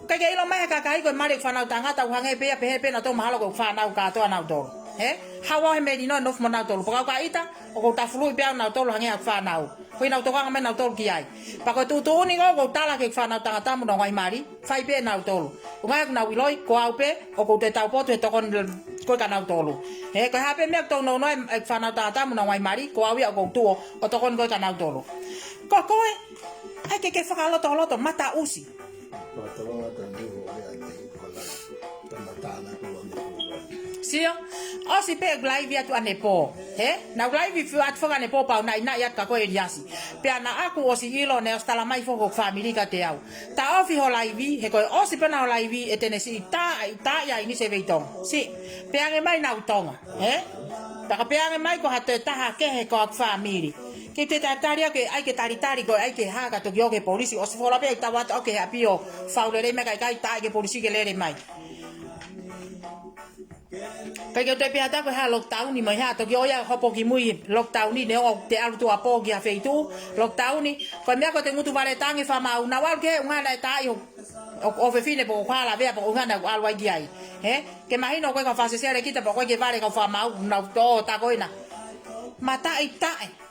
ʻIkai ke ʻilo mai he kakai ko e mali ʻeku fānau tangata ʻoku hangē pē ia pehē pē nautolu mahalo ko e fānau kātoa nautolu. Hē? Haʻu au he melino ʻo nofo mo nautolu. Pea ka u ka ʻita, ʻoku ou tafuluʻi pē au nautolu hangē haʻaku fānau. Ko ʻenau tokanga mai nautolu ki ai. Pea ko e tuʻutuʻuni ko ē ʻoku ou tala ki he fānau tangata mo honau ngaahi mali, fai pē ʻe nautolu. ʻUhinga he ʻoku nau ʻiloʻi, ko au pē, ʻoku ou toe taupotu he tokoni ko ē kia nautolu. Hē, ko e hā pē meʻa ʻoku tau nounou ai ʻeku fānau tangata mo honau ngaahi mali, ko au ia ʻoku ou tuʻu ʻo tokoni ko ē kia nautolu. Ko koe, ʻai ke ke fakalotoloto, mataʻusi. Ko e tolonga tau niu o e ate ko la. Tama tāna ko la mo ko la. Sio, ʻosi pē ʻeku laivi atu ʻanepō. Hē? Naʻá ku laivi atu foki ʻanepō pea u naʻinaʻi atu kia koe ʻEliasi. Pea naʻá ku ʻosi ʻilo naʻe ʻosi tala mai foki hoku fāmili kiate au. Taʻofi hoʻo laivi, he ko e ʻosi pē ʻena hoʻo laivi ʻe te ne siʻi tā, tā ia ʻi Nise Veitonga. Siʻi, pehē ange mai naʻá ku Tonga. Hē? Pea ka pehē ange mai ko ha toe taha kehe ko hoku fāmili. Ke te tatali au ke ʻai ke talitali ko e ʻai ke hā ka toki ō ki he polisi ʻosi fola pē ʻeku tau atu au ki he ʻapi ʻo fau lelei mai kae ʻikai tā ki he polisi ke lele mai. ʻIkai ke u toe pehē atu au ko e hā lockdown ni mo e hā toki ō ia hopo ki mui lockdown ni neongo te ʻalu tuʻuapō ki ha feituʻu lockdown ni. Ko e meʻa ko ʻete ngutu vale tangi fakamaau nau ʻalu ki he ʻuhinga naʻe tā ʻi ho ʻo, ʻofefine pe ko e kau lavea pe ko e ʻuhinga naʻá ku ʻalu ai ki ai. Hē? Ke mahino ko e kau fakasesele kita pe ko e kau vale kau fakamaau nau tō tā ko ena. Mataʻi taʻe.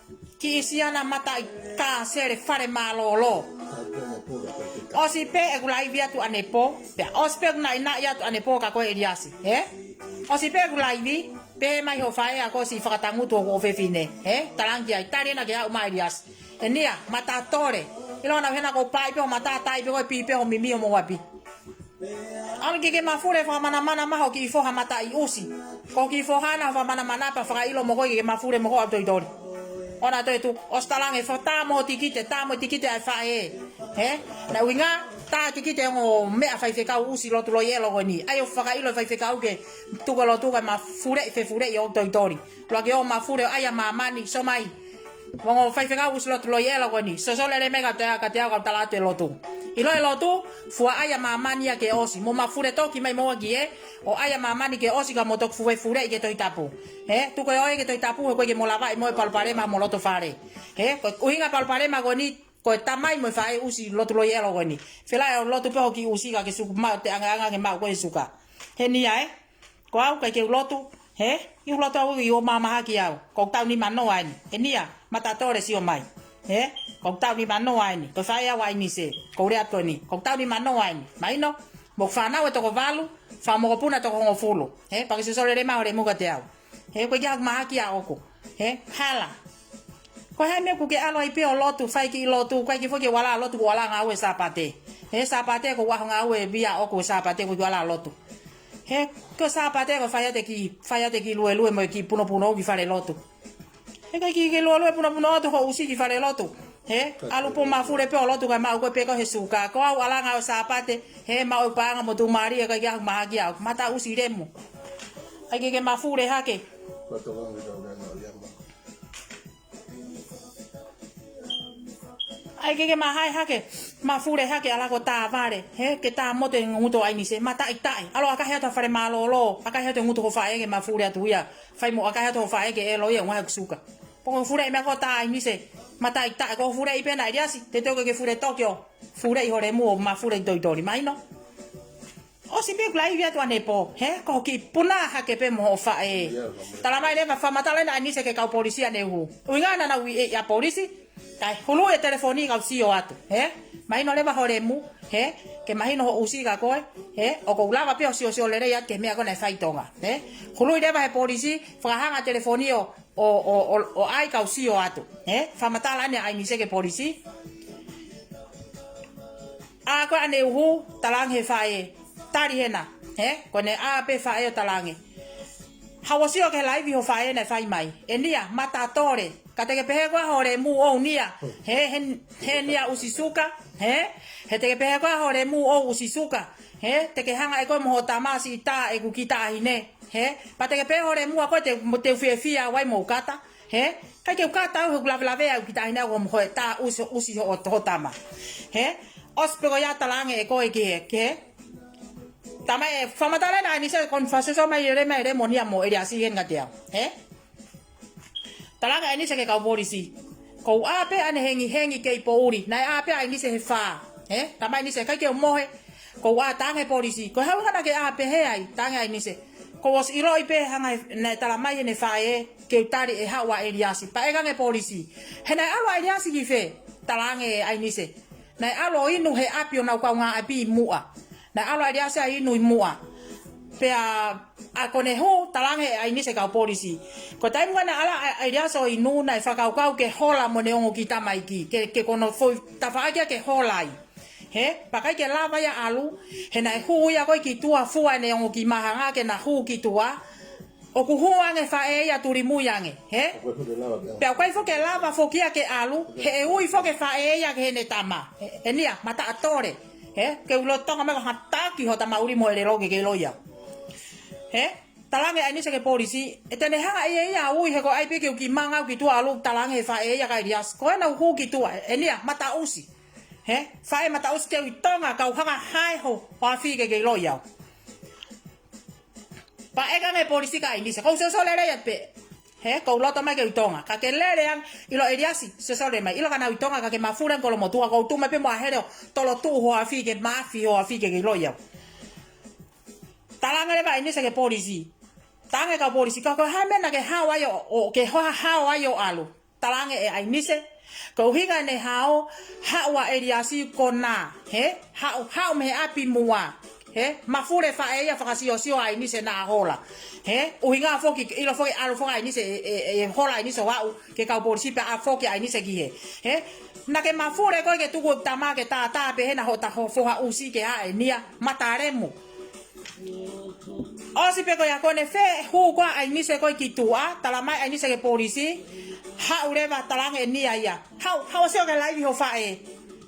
Kiʻi siana mataʻi kāsele fale mālōlō. ʻOsi pē ʻeku laivi atu ʻanepō. Pea ʻosi pē ʻeku naʻinaʻi atu ʻanepō kia koe ʻEliasi. Hē? ʻOsi pē ʻeku laivi. Pehē mai hoʻo faʻē ʻa ko e siʻi fakatangutu hoku ʻofefine. Hē? Talaange ai tali ena ke haʻu mai ʻEliasi. ʻE Nia, matatole. ʻIlo naʻá u hena ko e paʻi pē hoʻo mata, tai pē ko e pī pē hoʻo mimi ʻo mo ʻapi. ʻAlu ke ke mafule fakamanamana mai hoʻo kiʻi foha mataʻi ʻusi. Ko e kiʻi foha ena fakamanamana pea fakaʻilo mo koe ke ke mafule mo koe ʻa e toitori. ʻOua toe tuku, ʻosi talaange fo tā mo e tikite, tā mo e tikite ʻa e faʻē. Hē? Naʻe ʻuhinga, tā tikite ongo meʻa faifekau ʻusi lotu loi ʻelo ko eni. ʻAi ʻo fakaʻilo faifekau ke tuku lotu kae mafuleʻi fefuleʻi ʻo toitori. ʻUluaki ō mafule ʻo ʻai ʻa māmani, sio mai. Ongo faifekau ʻusi lotu loi ʻelo ko eni. Sio sole lelei mai kiate au, kiate au ka u tala atu e lotu. ʻIlo e lotu, fua ʻai ʻa māmani ia ke ʻosi. Mo mafule toki mai mo ʻaki ē, ʻo ʻai ʻa māmani ke ʻosi ka mo toki fue fuleʻi ki he Tohi Tapu. Hē, tuku e ō ia ki he Tohi Tapu, he ʻoku ʻikai ke mo lavaʻi mo e palopalema mo loto fale. Hē, ko e ʻuhinga palopalema ko eni, ko e tamai mo e faʻē ʻusi lotu loi ʻelo ko eni. Fēlā ʻe lotu pē hoʻo kiʻi ʻusi ka ke suku maʻu ʻete angaʻanga ke maʻu ko e suka. Hē Nia ē? Ko au ʻikai ke u lotu, hē? ʻIkai u lotu au ʻi ʻo mamahaki au. Ko e taʻu nimanoa eni. ʻE Nia, matatole sio mai. Hē? Ko e taʻu nimanoa eni. Ko e faʻē au ʻa ʻInise. Ko e lea ko eni. Ko e taʻu nimanoa eni. Mahino, mo e fānau ʻe toko valu, fanga mokopuna ʻe toko hongofulu. Hē? Pea ke sio sole lelei mai holemu kiate au. Hē, ʻoku ʻikai ke u mahaki ʻaʻaku. Hē? Hala. Ko e hā e meʻa ʻoku ke ʻalu ai pē ʻo lotu, fai e kiʻi lotu, ʻikai ke foki ke u ala lotu, ko e ala ngāue Sāpate. He Sāpate ko e ʻaho ngāue via ʻoku Sāpate, ʻoku ʻikai ke u ala lotu. He ko Sāpate ko e fai atu e kiʻi, fai atu e kiʻi luelue mo e kiʻi punopuno ki fale lotu. He ʻikai ke ke luelue punopuno atu hoʻo ʻusi ki fale lotu. He ʻalu pē ʻo mafule pē ʻo lotu kae maʻu koe pē ko e he suka. Ko au ala ngāue Sāpate, he maʻu e paʻanga mo tuʻumālie, ʻikai ke ʻahu mahaki au. Mataʻusi lemu. ʻAi ke ke mafule hake. ʻAi ke ke mahae hake, mafule hake, ala ko e tā vale, he, ke tā motu e ngutu ʻo ʻAinise, mataʻitaʻe, ʻalu ʻo ʻakahi atu ha fale mālōlō, ʻakahi atu e ngutu hoʻo faʻē ke mafule atu ia, fai mo ʻakahi atu hoʻo faʻē ke ʻelo ia, ʻuhinga he ʻoku suka. Pea ko e fuleʻi meʻa ko ē ʻa ʻAinise, mataʻitaʻe, ko e fuleʻi pē ʻa ʻEliasi, te teu ke ke fule toki ʻo, fuleʻi ho lemu ʻo mafule ʻi toitoli, mahino? ʻOsi pē ʻeku laivi atu ʻanepō, he, ko hoʻo kiʻi puna hake pē mo hoʻo faʻē. Talamai leva, fakamatala ʻe ʻAinise ki he kau polisi ʻaneuhu. ʻUhinga naʻa nau ʻi he, ʻi he polisi, kae hulu e telefoni kau sio atu, he? Mahino leva ho lemu, he? Ke mahino hoʻo ʻusi kia koe, he? ʻOku ou lava pē ʻo siosio lelei atu ki he meʻa ko ē naʻe fai ʻi Tonga, he? Hulu leva he polisi, fakahanga telefoni ʻo, ʻo, ʻo, ʻo, ʻo ʻai kau sio atu, he? Fakamatala ʻe ʻAinise ki he polisi. ʻA ko ē ʻaneuhu, talaange he faʻē, tali hena, he? Ko ʻene ʻā pē faʻē ʻo talaange. Haʻu ʻo sio ki he laivi hoʻo faʻē naʻe fai mai. ʻE Nia, mata tole. Ka te ke pehē ko e hā ho lemu ʻoʻou Nia. He, he, he Nia ʻusi suka. He, he te ke pehē ko e hā ho lemu ʻoʻou ʻusi suka. He, te ke hanga ʻe koe mo hoʻo tama ʻo siʻi tā ʻeku kiʻi taʻahine. He, pea te ke pehē ho lemu ʻa koe te, te u fiefia au ai mo u kata. He, ʻikai ke u kata au he ʻoku lavelavea ʻeku kiʻi taʻahine au mo hoʻo tā ʻusi, ʻusi hoʻo, hoʻo tama. He, ʻosi pē ko ia talaange ʻe koe ki he, ki he. Talamai ʻe, fakamatala ʻe ʻAinise, confession mai ʻe lele mai ʻe lele mo Nia mo ʻEliasi heni kiate au. He? Talaange ʻe ʻAinise ki he kau polisi. Ko u ʻā pē ʻanehengihengi kei poʻuli. Naʻe ʻā pē ʻa ʻAinise he fā. He? Talamai ʻe ʻAinise, ʻikai ke u mohe. Ko u ʻā, talaange he polisi. Ko e hā e ʻuhinga naʻa ke ʻā pehē ai, talaange ʻe ʻAinise. Kuo u ʻosi ʻiloʻi pē hangē naʻe talamai ʻe heʻene faʻē, ke u tali ʻe haʻu ʻa ʻEliasi. Pea ʻeke ange ʻe he polisi. He naʻe ʻalu ʻa ʻEliasi ki fē? Talaange ʻe ʻAinise. Naʻe ʻalu ʻo inu he ʻapi ʻo ʻenau kaungāʻapi ʻi muʻa. Naʻe ʻalu ʻa ʻEliasi ʻo inu ʻi muʻa. Pea ʻa ko ʻene hū, talaange ʻe ʻAinise ki he kau polisi. Ko e taimi ko ē naʻe ʻalu ʻa, ʻa ʻEliasi ʻo inu, naʻe fakakaukau ke hola mo ʻene ongo kiʻi tamaiki. Ke, ke ko hono foʻi tafaʻaki ia ke hola ai. He, pea ʻikai ke lava ia ʻalu, he naʻe hū ia ko ē ki tuʻa, fua ʻene ongo kiʻi māhanga ke na hū ki tuʻa. ʻOku hū ange faʻē ia tulimui ange, he? Pea ʻoku ʻikai foki ke lava foki ia ke ʻalu, he ʻe ui foki e faʻē ia ki heʻene tama. He, he Nia, mataʻatole. He, ke u ʻilo ʻi Tonga mai ko e hā e taki hoʻo tama ʻuli mo e lelo ke ke ʻilo ia. He, talaange ʻe ʻAinise ki he polisi, ʻe te ne hanga ʻe ia ia ʻo ui he ko e ʻai pē ke u kiʻi manga au ki tuʻa ʻalu, talaange he faʻē ia kia ʻEliasi. Ko ʻenau hū ki tuʻa, he Nia, mataʻusi. He, faʻē mataʻusi, te u ʻi Tonga, kau hanga hae ho, ho afi ke ke ʻilo ia. Pea ʻeke ange ʻe he polisi kia ʻAinise. Ko u siosio lelei atu pē. He, ko u loto mai ke u ʻi Tonga. Ka ke lele ange, ʻilo ʻEliasi, siosio lelei mai. ʻIlo ka nau ʻi Tonga, ka ke mafuli ange kolomotuʻa, ko u tuʻu mai pē mo ʻa Hele ʻo tolo tuʻu ho afi ke mafi ho afi ke ke ʻilo ia. Talaange leva ʻe ʻAinise ki he polisi. Talaange ki he kau polisi. Ka ko e hā e meʻa naʻa ke hao ai ʻo, ʻo ke hoa hao ai ʻo ʻalu. Talaange ʻe ʻAinise, ko e ʻuhinga ʻene hao, haʻu ʻa ʻEliasi ko ena, he, haʻu, haʻu mei he ʻapi muʻa, he, mafuli e faʻē ia fakasiosio ʻa ʻAinise naʻa hola, he, ʻuhinga foki, ʻilo foki, ʻalu foki ʻa ʻAinise, ʻe, ʻe, ʻe hola ʻa ʻAinise ʻo aʻu ki he kau polisi pea ʻā foki ʻa ʻAinise ki hē, he, naʻa ke mafuli koe ke tuku tama ke tātā pē hena hoʻo ta ho foha ʻusi ke hā ʻe Nia, mata lemu. ʻOsi pē ko ia ko ʻene fē hū ko ē ʻa ʻAinise ko ē ki tuʻa, talamai ʻe ʻAinise ki he polisi, haʻu leva talaange ʻe Nia ia. Haʻu, haʻu ʻo sio ki he laivi hoʻo faʻē.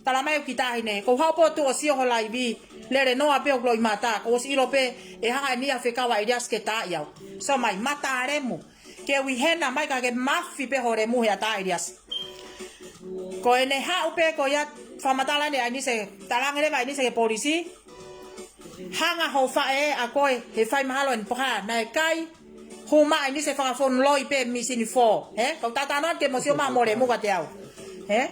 Talamai ʻe he kiʻi taʻahine, ko u haʻu pē ʻo tuʻu ʻo sio ho laivi, lele noa pē hoku loʻimata, ko u ʻosi ʻilo pē, ʻe hanga ʻe Nia ʻo fekau ʻa ʻEliasi ke tā ʻiate au. Sio mai, mata lemu. Ke u ʻi hena mai ka ke mafi pē ho lemu he ʻatā ʻa ʻEliasi. Ko ʻene haʻu pē ko ia fakamatala ʻe ʻAinise, talaange leva ʻe ʻAinise ki he polisi. Hanga hoʻo faʻē ʻa koe he fai mahalo ʻene pā, naʻe ʻikai. Hū mai ʻa ʻAinise fakafonu loi pē mīsini fō. He? Ko u talanoa ke mo sio mai mo lemu kiate au. He?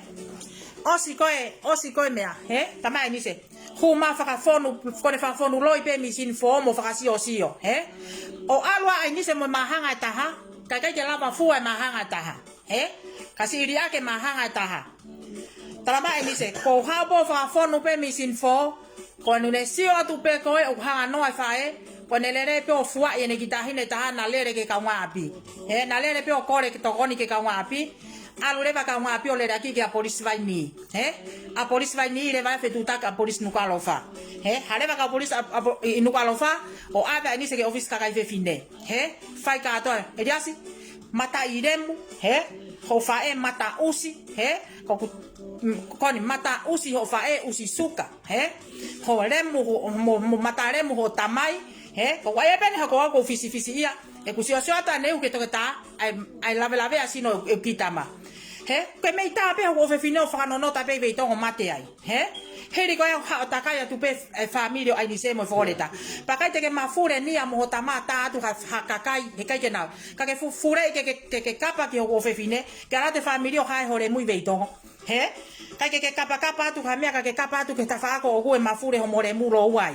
ʻOsi ko ē, ʻosi ko e meʻa. He? Talamai ʻe ʻAinise. Hū mai fakafonu, ko ʻene fakafonu loi pē mīsini fō mo fakasiosio, he? ʻO ʻalu ʻa ʻAinise mo e māhanga ʻe taha, ka ʻikai ke lava fua e māhanga ʻe taha, he? Ka siʻi liʻaki e māhanga ʻe taha. Talamai ʻe ʻAinise, ko u haʻu pē ʻo fakafonu pē mīsini fō, ko ʻene sio atu pē ko ē ʻoku hanga noa e faʻē, ko ʻene lele pē ʻo fuaʻi ʻene kiʻi taʻahine ʻe taha naʻa lele ki he kaungāʻapi. He, naʻa lele pē ʻo kole ke tokoni ki he kaungāʻapi. ʻAlu leva kaungāʻapi ʻo lele ʻaki kia Polisi Vainī, hē? ʻA Polisi Vainī leva ʻa e fetuʻutaki ʻa Polisi Nukuʻalofa, hē? Hā leva kia Polisi ʻa, ʻa, ʻi Nukuʻalofa, ʻo ʻave ʻa ʻInise ki he ʻōfisi kakai fefine, hē? Fai kātoa, ʻEliasi, mataʻilemu, hē? Hoʻo faʻē mataʻusi, hē? Ko ku, mm, ko eni mataʻusi hoʻo faʻē ʻusi suka, hē? Hoʻo lemu, mo, mo, mo matalemu hoʻo tamai, hē? Ko ʻai pē eni hako au ko fisifisi ia, ʻeku siosio atu ʻaneuhu ki he toketā, ʻai, ʻai lavelave ʻa sino ʻeku kiʻi tama. Hē? Ko e meʻi tā pē hoku ʻofefine ʻo fakanonota pē ʻi Veitongo mate ai. Hē? Hili ko e haʻo takai atu pē e fāmili ʻo ʻAinise mo e Foleta. Pea ʻikai te ke mafule Nia mo ho tama tā atu ha, ha kakai, heʻikai ke nau. Ka ke fu-, fuleʻi ke, ke, ke, ke kapa ki hoku ʻofefine, ke ʻalu atu e fāmili ʻo hae ho lemu ʻi Veitongo. Hē? ʻIkai ke, ke kapakapa atu ha meʻa, ka ke kapa atu ki he tafaʻaki ʻoku ke mafule homo lemu lōua ai.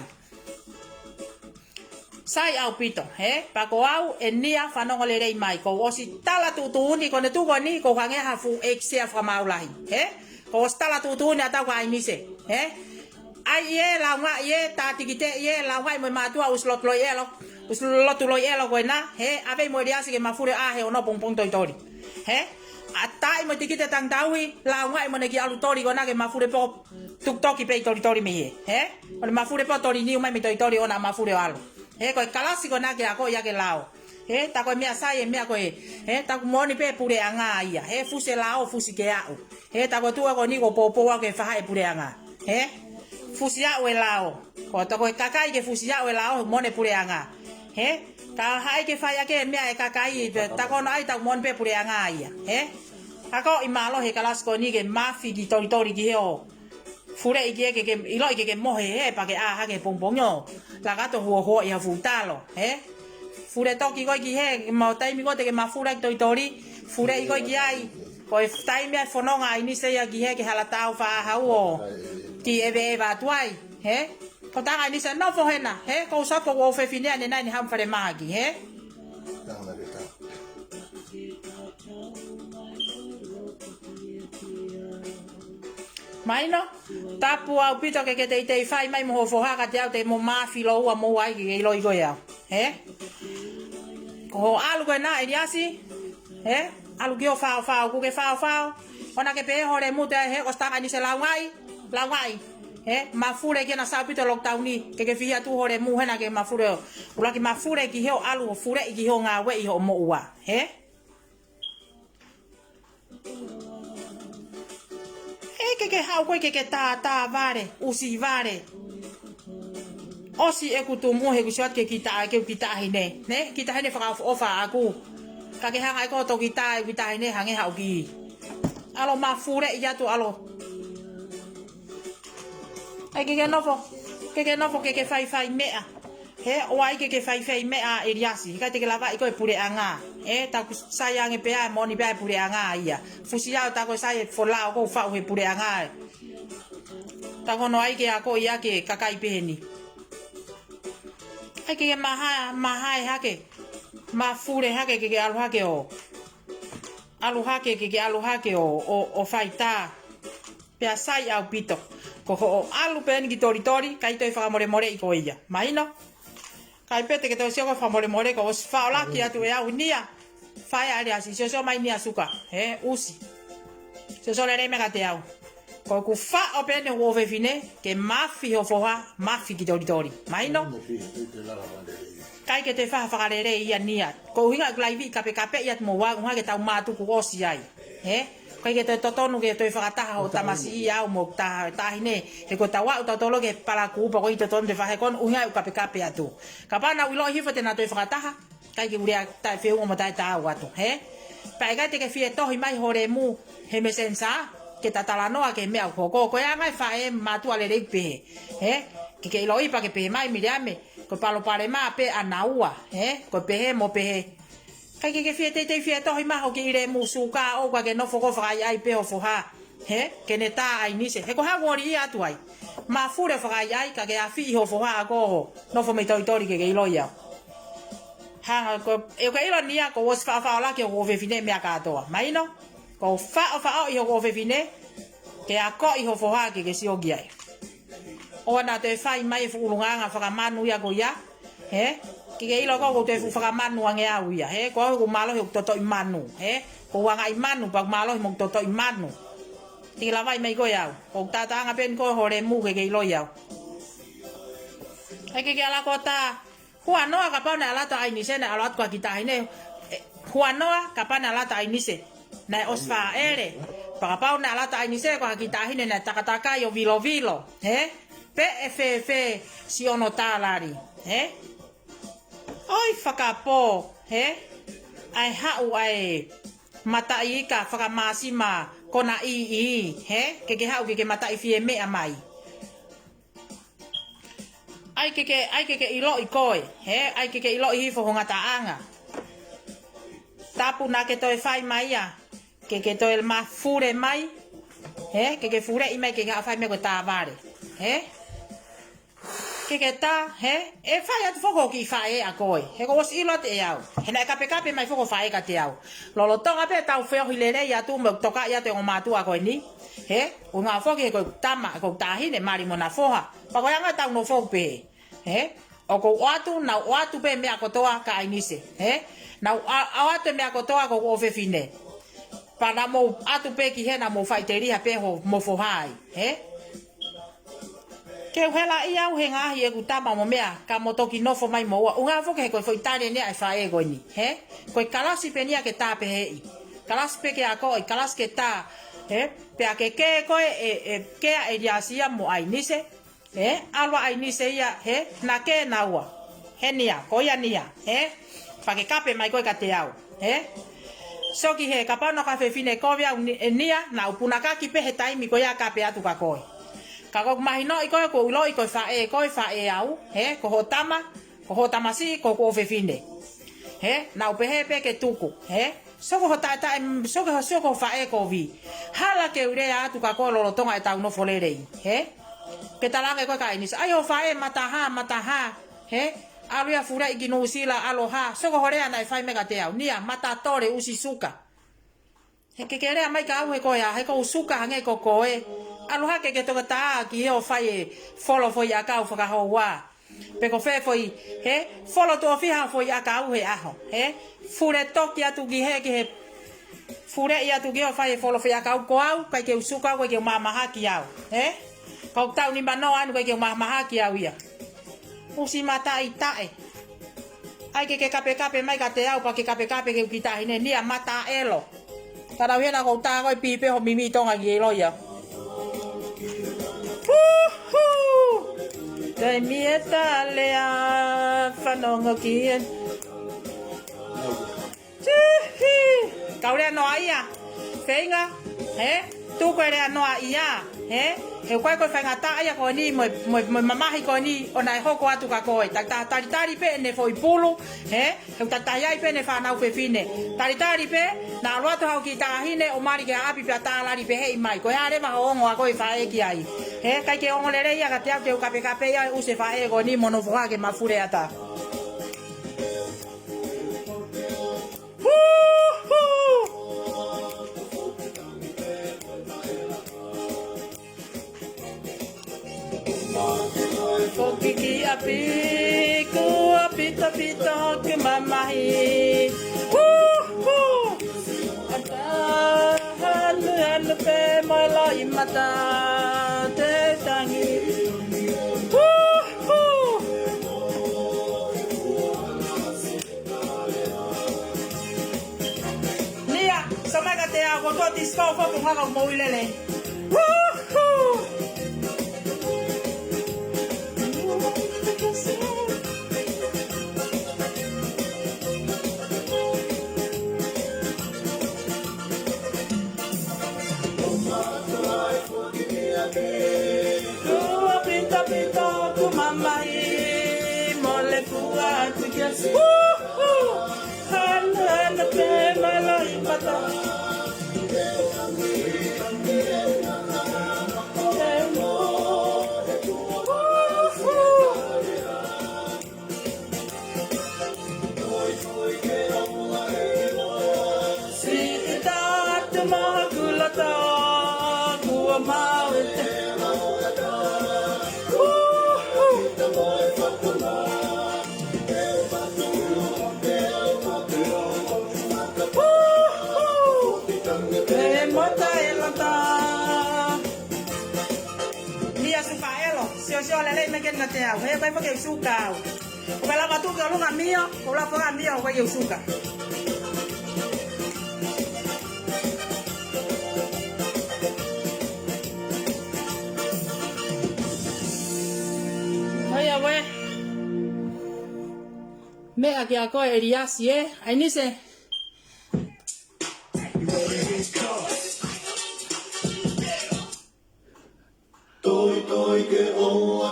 Sai ʻaupito, hē? Pea ko au ē Nia fanongo lelei mai. Kuo u ʻosi tala tuʻutuʻuni, ko ʻene tuʻu ko eni, kuo u hangē ha fuʻu ʻeiki sea fakamaau lahi, hē? Kuo u ʻosi tala tuʻutuʻuni ʻa taku ʻAinise, hē? ʻAi ē, lāungaʻi ē, tā tikite ē, lāungaʻi mo e mātuʻa ʻusi lotu loiʻelo, ʻusi lotu loiʻelo ko ena, hē? ʻAve mo ʻEliasi ke mafule ʻa he ono pongipongi tolitoli. Hē? ʻAtaʻi mo e tikite tangitauhi, lāungaʻi mo ʻene kiʻi ʻalu toli ko ena ke mafule pē ʻo tukutoki pē ʻi tolitoli mei hē. Hē? ʻO ne mafule pē ʻo toli niu mai mei tolitoli ʻo na mafule ʻo ʻalu. Hē, ko e kalasi ko ena ke akoʻi ʻaki e lao. Hē, tā ko e meʻa sai e meʻa ko ē. Hē, taku moʻoni pē puleʻanga ia. Hē, fusi e lao, fusi ke aʻu. Hē, tā ko e tuʻu ko eni kuo poupou au ke fahaʻi e puleʻanga. Hē? Fusi aʻu e lao. Ko tā ko e kakai ke fusi aʻu e lao, moʻoni puleʻanga. Hē? Ka haʻi ke fai ʻaki e meʻa e kakai, pē, tā ko ena ai taku moʻoni pē puleʻanga ia. Hē? Akoʻi mālohi e kalasi ko eni ke mafi ki tolitoli ki he ʻo fuleʻi ki he ke, ke, ʻiloʻi ke ke mohe hē pea ke ʻā hake pongipongi ʻo laka atu ʻo huohuoʻi ha fuʻu talo, hē? Fule toki koe ki hē, mo e taimi ko ē te ke mafule ki tolitoli, fuleʻi koe ki ai. Ko e taimi ʻa e fononga ʻa ʻInise ia ki hē ke hala tau faʻa hau ʻo kiʻi ʻeveʻeva atu ai, hē? Ko tā ʻa ʻInise nofo hena, hē? Ko u sio ko hoku ʻofefine ʻanenai ʻene haʻu mei falemahaki, hē? Mahino, tapu ʻaupito ke ke teitei fai mai mo ho foha kiate au te mo mafi lōua mo au ai ke ke ʻiloʻi koe au. Hē? Ko hoʻo ʻalu ko ena ʻEliasi, hē? ʻAlu ki hoʻo faofao, ʻoku ke faofao. ʻOua naʻá ke pehē ho lemu te ai hē, ʻosi tā ʻa ʻInise lāungaʻi, lāungaʻi. Hē? Mafule ki hena sai ʻaupito lockdown ni, ke ke fihi atu ho lemu hena ke mafule ʻo. ʻUluaki mafule ki hoʻo ʻalu ʻo fuleʻi ki hoʻo ngāueʻi hoʻo moʻua. Hē? ʻE ke ke haʻu koe ke ke tātā vale, ʻusi vale. ʻOsi ʻeku tumu he kusiot ke kita, ke kita hine. Ne? Kita hine fakaʻofoʻofa ʻaku. Ka ke hanga ʻe koe ʻo toki tā ʻeku kita hine hangē haʻu ki. ʻAlu mafule ia tu ʻalu. ʻAi ke ke nofo, ke ke nofo ke ke faifai meʻa. Hē, ʻoua ʻe ke ke faifai meʻa ʻEliasi. Heʻikai te ke lavaʻi koe puleʻanga. Hē, taku sai ange pē ʻa e moʻoni pē ʻa e puleʻanga ia. Fusi au tā ko e sai e folau ko u faʻu he puleʻanga. Tā ko ena ai ke akoʻi ʻaki e kakai pehē ni. ʻAi ke ke maha, mahae hake. Mafule hake ke ke ʻalu hake ʻo. ʻAlu hake ke ke ʻalu hake ʻo, ʻo, ʻo fai tā. Pea sai ʻaupito. Ko hoʻo ʻalu pē eni ki tolitoli, ʻikai toe fakamolemoleʻi koe ia. Mahino? ʻIkai pē te ke toe sio ko e fakamolemole kuo u ʻosi faʻo laki atu ʻe au Nia. Fai ʻa ʻEliasi, siosio mai Nia suka. Hē, ʻusi. Siosio lelei mai kiate au. Ko ʻeku faʻo pē eni hoku ʻofefine, ke mafi ho foha, mafi ki tolitoli. Mahino? ʻIkai ke toe fai ha fakalelei ia Nia. Ko e ʻuhinga ʻeku laivi kapekapeʻi atu mo au, ʻuhinga ke tau mātuku ʻosi ai. Hē? ʻIkai ke toe totonu ke toe fakataha ho tamasiʻi au mo ta-, taʻahine. He ko e tau aʻu tautolu ki he palakū pea ko e totonu te fahe kon ʻuhinga ʻeku kapekape atu. Kapau naʻa ku ʻiloʻi hifo te nau toe fakataha. ʻIkai ke u lea taʻefehuʻi mo taʻetaau atu. Hē? Pea ʻikai te ke fie tohi mai ho lemu he messenger. Ke ta talanoa ki he meʻa ʻoku hoko. Ko e anga e faʻē mātuʻa lelei pehē. Hē? Ke ke ʻiloʻi pea ke pehē mai Miriame. Ko e palopalema pē ʻanaua. Hē? Ko e pehē mo pehē. ʻIkai ke ke fie teitei fie tohi mai ho kiʻi lemu suka ʻoku ke nofo ko e fakaʻaiʻai pē ho foha. Hē? Ke ne tā ʻa ʻInise. He ko e hā ʻoku ʻoli ia atu ai. Mafule fakaʻaiʻai ka ke afiʻi ho foha ʻaku ʻo nofo mei tolitoli ke ke ʻiloʻi au. Hanga ko, ʻe ke ʻilo Nia kuo u ʻosi faʻofaʻo laki hoku ʻofefine meʻa kātoa. Mahino? Kuo u faʻofaʻoʻi hoku ʻofefine, ke akoʻi ho foha ke ke sio ki ai. ʻOua naʻa toe fai mai e fuʻu ʻulungaanga fakamanu ia ko ia. Hē? Ke ke ʻilo ko ʻeku toe fuʻu fakamanu ange au ia, hē? Ko au ʻoku mālohi ʻeku totoʻi manu, hē? ʻOku ou angaʻi manu, pea ʻoku mālohi mo ʻeku totoʻi manu. Te ke lavaʻi mai koe au. ʻOku ou tātāʻanga pē eni ko e hole mu ke ke ʻiloʻi au. ʻAi ke ke ʻalu ko ē ʻa Huanoa, kapau naʻe ʻalu atu ʻa ʻAinise naʻe ʻalu atu ko ha kiʻi taʻahine. ʻE, Huanoa, kapau naʻe ʻalu atu ʻa ʻAinise naʻe ʻosi fāʻele. Pea kapau naʻe ʻalu atu ʻa ʻAinise ko ha kiʻi taʻahine naʻe takatakai ʻo vilovilo, hē? Pe ʻe fēfē siʻono tālali, hē? ʻOi fakapō, hē? ʻAi haʻu ʻai mataʻi ika fakamāsima kona ʻī, hē? Ke ke haʻu ke ke mataʻi fie meʻa mai. ʻAi ke ke, ʻai ke ke ʻiloʻi koe, hē? ʻAi ke ke ʻiloʻi hifo ho ngataʻanga. Tapu naʻa ke toe fai mai ia, ke ke toe mafule mai, hē? Ke ke fuleʻi mai, ke ke haʻu fai mai ko e tāvale, hē? Ke ke tā, hē? ʻE fai atu foki ho kiʻi faʻē ʻa koe. He kuo ʻosi ʻilo atu ʻe au. He naʻe kapekape mai foki ho faʻē kiate au. Lolotonga pē ʻetau feohi lelei atu mo tokaʻi atu e ongo mātuʻa ko eni. Hē? ʻUhinga foki he ko e tama, ko e taʻahine, mali mo ʻena foha. Pea ko e anga ʻetau nofo pē. Hē? ʻOku ou ʻoatu, naʻá ku ʻoatu pē meʻa kotoa kia ʻAinise. Hē? Naʻá ku ʻa-, ʻoatu e meʻa kotoa kia hoku ʻofefine. Pea naʻa mou ʻatu pē ki hē naʻa mou faʻiteliha pē hoʻomo foha ai. Hē? Ke u helaʻia au he ngaahi ʻeku tama mo meʻa, ka mo toki nofo mai moua. ʻUhinga foki he ko e foʻi tali eni ia ʻa e faʻē ko eni, hē? Ko e kalasi pē eni ia ke tā peheʻi. Kalasi pē ke akoʻi, kalasi ke tā, hē? Pea ke kē koe ʻe, ʻe kē ʻa ʻEliasia mo ʻAinise, hē? ʻAlu ʻa ʻAinise ia, hē? Naʻa ke naua. He nia, ko ia nia, hē? Pea ke kape mai koe kiate au, hē? Sio ki hē, kapau naʻa ko ha fefine kovi au ni-, ʻe nia, naʻá ku punakaki pē he taimi ko ia kape atu kia koe. Ka ʻoku mahinoʻi koe, kuo u ʻiloʻi ko e faʻē, ko e faʻē au, hē? Ko hoʻo tama, ko hoʻo tamasiʻi, ko hoku ʻofefine. Hē? Naʻá ku pehē pē ke tuku, hē? Sio ki ho taʻetaʻe, sio ki ho, sio ki ho faʻē kovi. Hala ke u lea atu kia koe lolotonga ʻetau nofo lelei, hē? Ke talaange koe kia ʻAinise, ʻai ho faʻē mata hā, mata hā, hē? ʻAlu ia fuleʻi ki Nuʻusila, ʻalu hā. Sio ki ho lea naʻe fai mai kiate au. Nia, mata tole, ʻusi suka. He ke ke lea mai kia au he ko e hā, he ʻoku ou suka hangē ko koe. ʻAlu hake ke toki tā ki he ʻo fai e folo foʻi ʻakau fakahoua. Pe ko fē foʻi, hē, folo tuʻo fiha foʻi ʻakau he ʻaho, hē? Fule toki atu ki hē, ki hē, fuleʻi atu ki hē ʻo fai e folo foʻi ʻakau ko au, ʻikai ke u suka au, ʻikai ke u mahamahaki au, hē? Kau tau nimanoa ʻaʻanu ʻikai ke u mahamahaki au ia. ʻUsi mataʻitaʻe. ʻAi ke ke kapekape mai kiate au pea ke kapekape ki heʻeku kiʻi taʻahine, nia mata ʻelo. Ka lau hena kou tā koe pī pē ho mimi Tonga ki ʻilo ia. Hū, hū. Taimi ʻe tā lea fanongo ki ai. Tihi. Kau lea noa ia. Feinga. Hē? Tuku e lea noa ia. Hē? He ʻoku ʻikai ko e faingataʻa ia ko eni mo, mo, mo mamahi ko eni ʻo naʻe hoko atu kia koe. Ta, ta, talitali pē ʻene foʻi pulu. Hē? He ʻoku tatahi ai pē ʻene fānau fefine. Talitali pē, naʻa ʻalu atu haʻo kiʻi taʻahine ʻo mali ki ʻapi pea tālali peheʻi mai. Ko e hā leva hoʻo ongo ʻa koe faʻē ki ai. Hē? ʻIkai ke ongo lelei ia kiate au ke u kapekape ia ʻo ʻusi e faʻē ko eni mo hono foha ke mafule ʻatā. Hū, hū. Foki ki ʻapi, kuo pitapita hoku mamahi. Hū, hū. ʻAtā, hanu, hanu pē mo e loʻimata te tangi. Hū, hū. Nia, sio mai kiate au, ko e disco foki ʻoku ngata mo e lele. Woohoo! Kuo pitapita hoku mamahi, mole kuo atu ki ʻasi. Woohoo! Hana, hana pē mo e loʻimata. Woohoo! Siʻi taʻataʻa mo hoku loto, kuo maʻu ʻe te. Woohoo! Sio lelei mai ke na te au. He ʻikai foki ke u suka au. ʻOku ke lava atu ki ʻolunga mio, ʻoku lava foki mio, ʻoku ʻikai ke u suka. ʻAi ʻaue. Meʻa kia koe ʻEliasi ē. ʻAinise. Toi, toi ke ʻoua.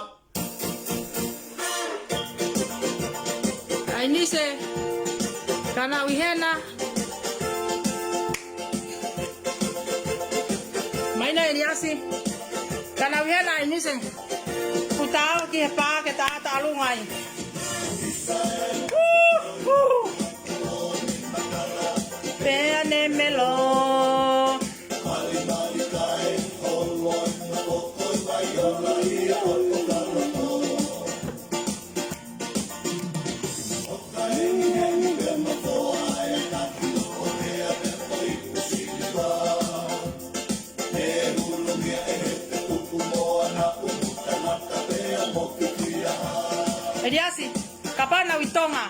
ʻAinise. Kanauihena. Mai na ʻEliasi. Kanauihena ʻAinise. Kuo tau ki he pā ke ta ʻalu ngai. Hū, hū. Pea ne melo. ʻEliasi, kapau naʻa ʻi Tonga,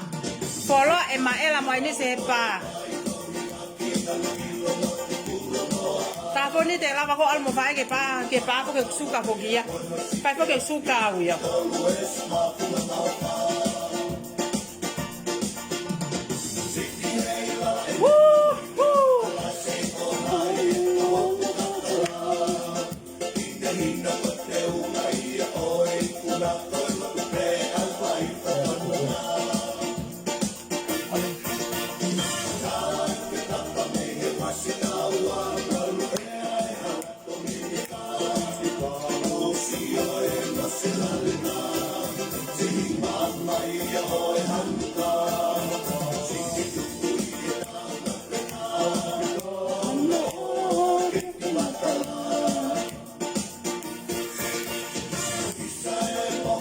fuoloa ʻe Maʻela mo ʻAinise he pā. Ka ko eni te lava ko ʻalu mo faʻē ke pā, ke pā ko ke suka foki ia. ʻIkai foki ke suka au ia. Woo, woo.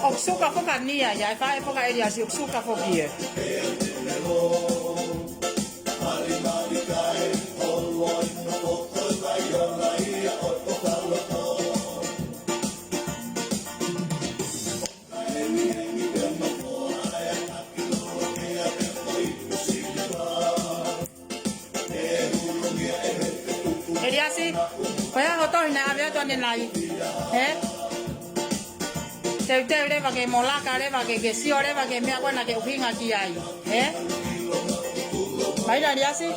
ʻOku suka foki ʻa Nia ia, ʻe faʻē foki ʻa ʻEliasi, ʻoku suka foki ē. ʻEliasi, ko e hā hoʻo tohi naʻe ʻave atu ʻanenai? Ē? Teuteu leva ke molaka leva ke, ke sio leva ke meʻa ko ē naʻa ke ʻuhinga ki ai. Ē? Mai na ʻEliasi.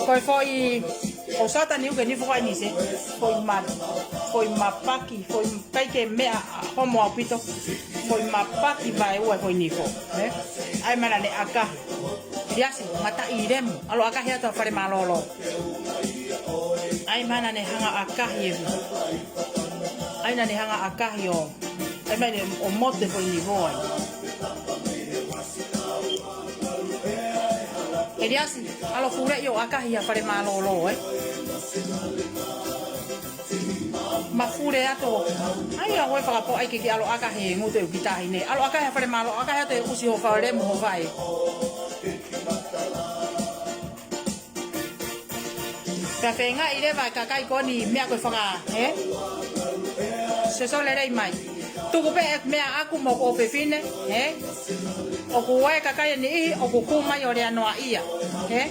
Ko e foʻi, ʻoku sata ni uke ni foki ʻAinise. Foʻi ma-, foʻi mapaki, foʻi ʻikai ke meʻa homo ʻaupito. Foʻi mapaki vaeua foʻi nifo. Ē? ʻAi mana ne ʻakahi. ʻEliasi, mataʻi lemu, ʻalu ʻakahi atu ha fale mālōlō. ʻAi mana ne hanga ʻakahi e vi. ʻAi na ne hanga ʻakahi ʻo. ʻAi mana ne ʻo mote foʻi nifo ai. ʻEliasi, ʻalu fuleʻi ʻo ʻakahi ha fale mālōlō, ē? Mafule atu. ʻAi ʻa ʻoe fakapoʻaki ke ʻalu ʻakahi e ngutu e uki tahi ne. ʻAlu ʻakahi ha fale mālōlō, ʻakahi atu e ʻusi ho fale mo ho fai. Pea feingaʻi leva e kakai ko eni meʻa ko e faka, ē? Sio, sio lelei mai. Tuku pē e meʻa ʻaku mo ko fefine, ē? ʻOku ʻi ai e kakai ʻe niʻihi ʻoku kū mai ʻo lea noaʻia, ē?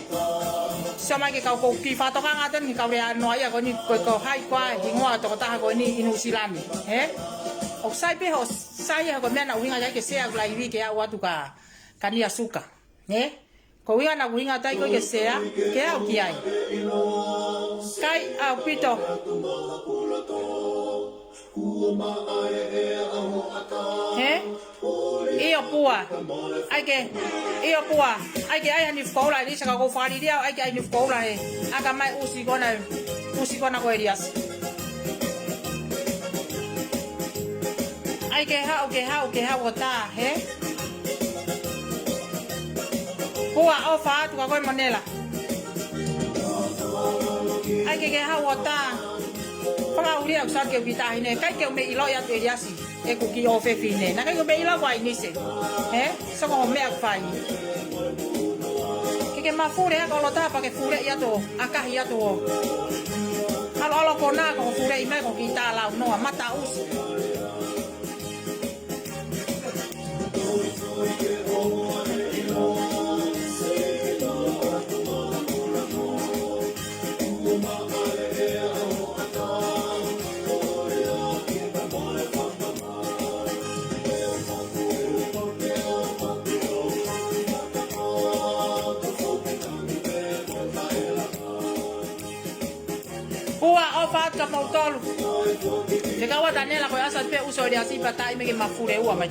Sio mai ke kau kou kiʻi fakatokanga atu ki he kau lea noaʻia ko eni, ko e kau hai koā e hingoa tokotaha ko eni ʻi Nuʻu Sila ni, ē? ʻOku sai pē hoʻo sai ē, ko e meʻa naʻa ku ʻuhinga ai ke share ʻeku live ke aʻu atu kia, kia Nia Suka, ē? Ko e ʻuhinga naʻa ku ʻuhinga atu ai ko e ke share, ke aʻu ki ai. ʻIkai ʻaupito. Hē? ʻIo Pua. ʻAi ke, ʻio Pua. ʻAi ke ʻai ha nifu koula ʻEliasi ka kou fakaliliʻa au, ʻai ke ʻai nifu koula he. ʻAka mai ʻusi ko ena, ʻusi ko ena ko ʻEliasi. ʻAi ke haʻu, ke haʻu, ke haʻu ʻo tā, hē? Pua, ʻofa atu kia koe mo Nela. ʻAi ke ke haʻu ʻo tā. Fakaʻulia ʻoku sake uki tahi ne. ʻIkai ke u mei ʻiloʻi atu ʻEliasi. ʻEku kiʻi ʻofefine. Naʻe ʻikai ke u mei ʻilo ko ʻAinise. Hē? Soko ho meʻa ʻoku fai. Ke ke mafule ʻa e kolota pea ke fuleʻi atu. ʻAkahi atu ʻo. ʻA Lolo ko na ko kulei mai ko kita lau noa mata usi. Ua o fat ka mau tolu. Te kaua tanela ko e asa pe uso le asi pa tai me ke mafule ua mai.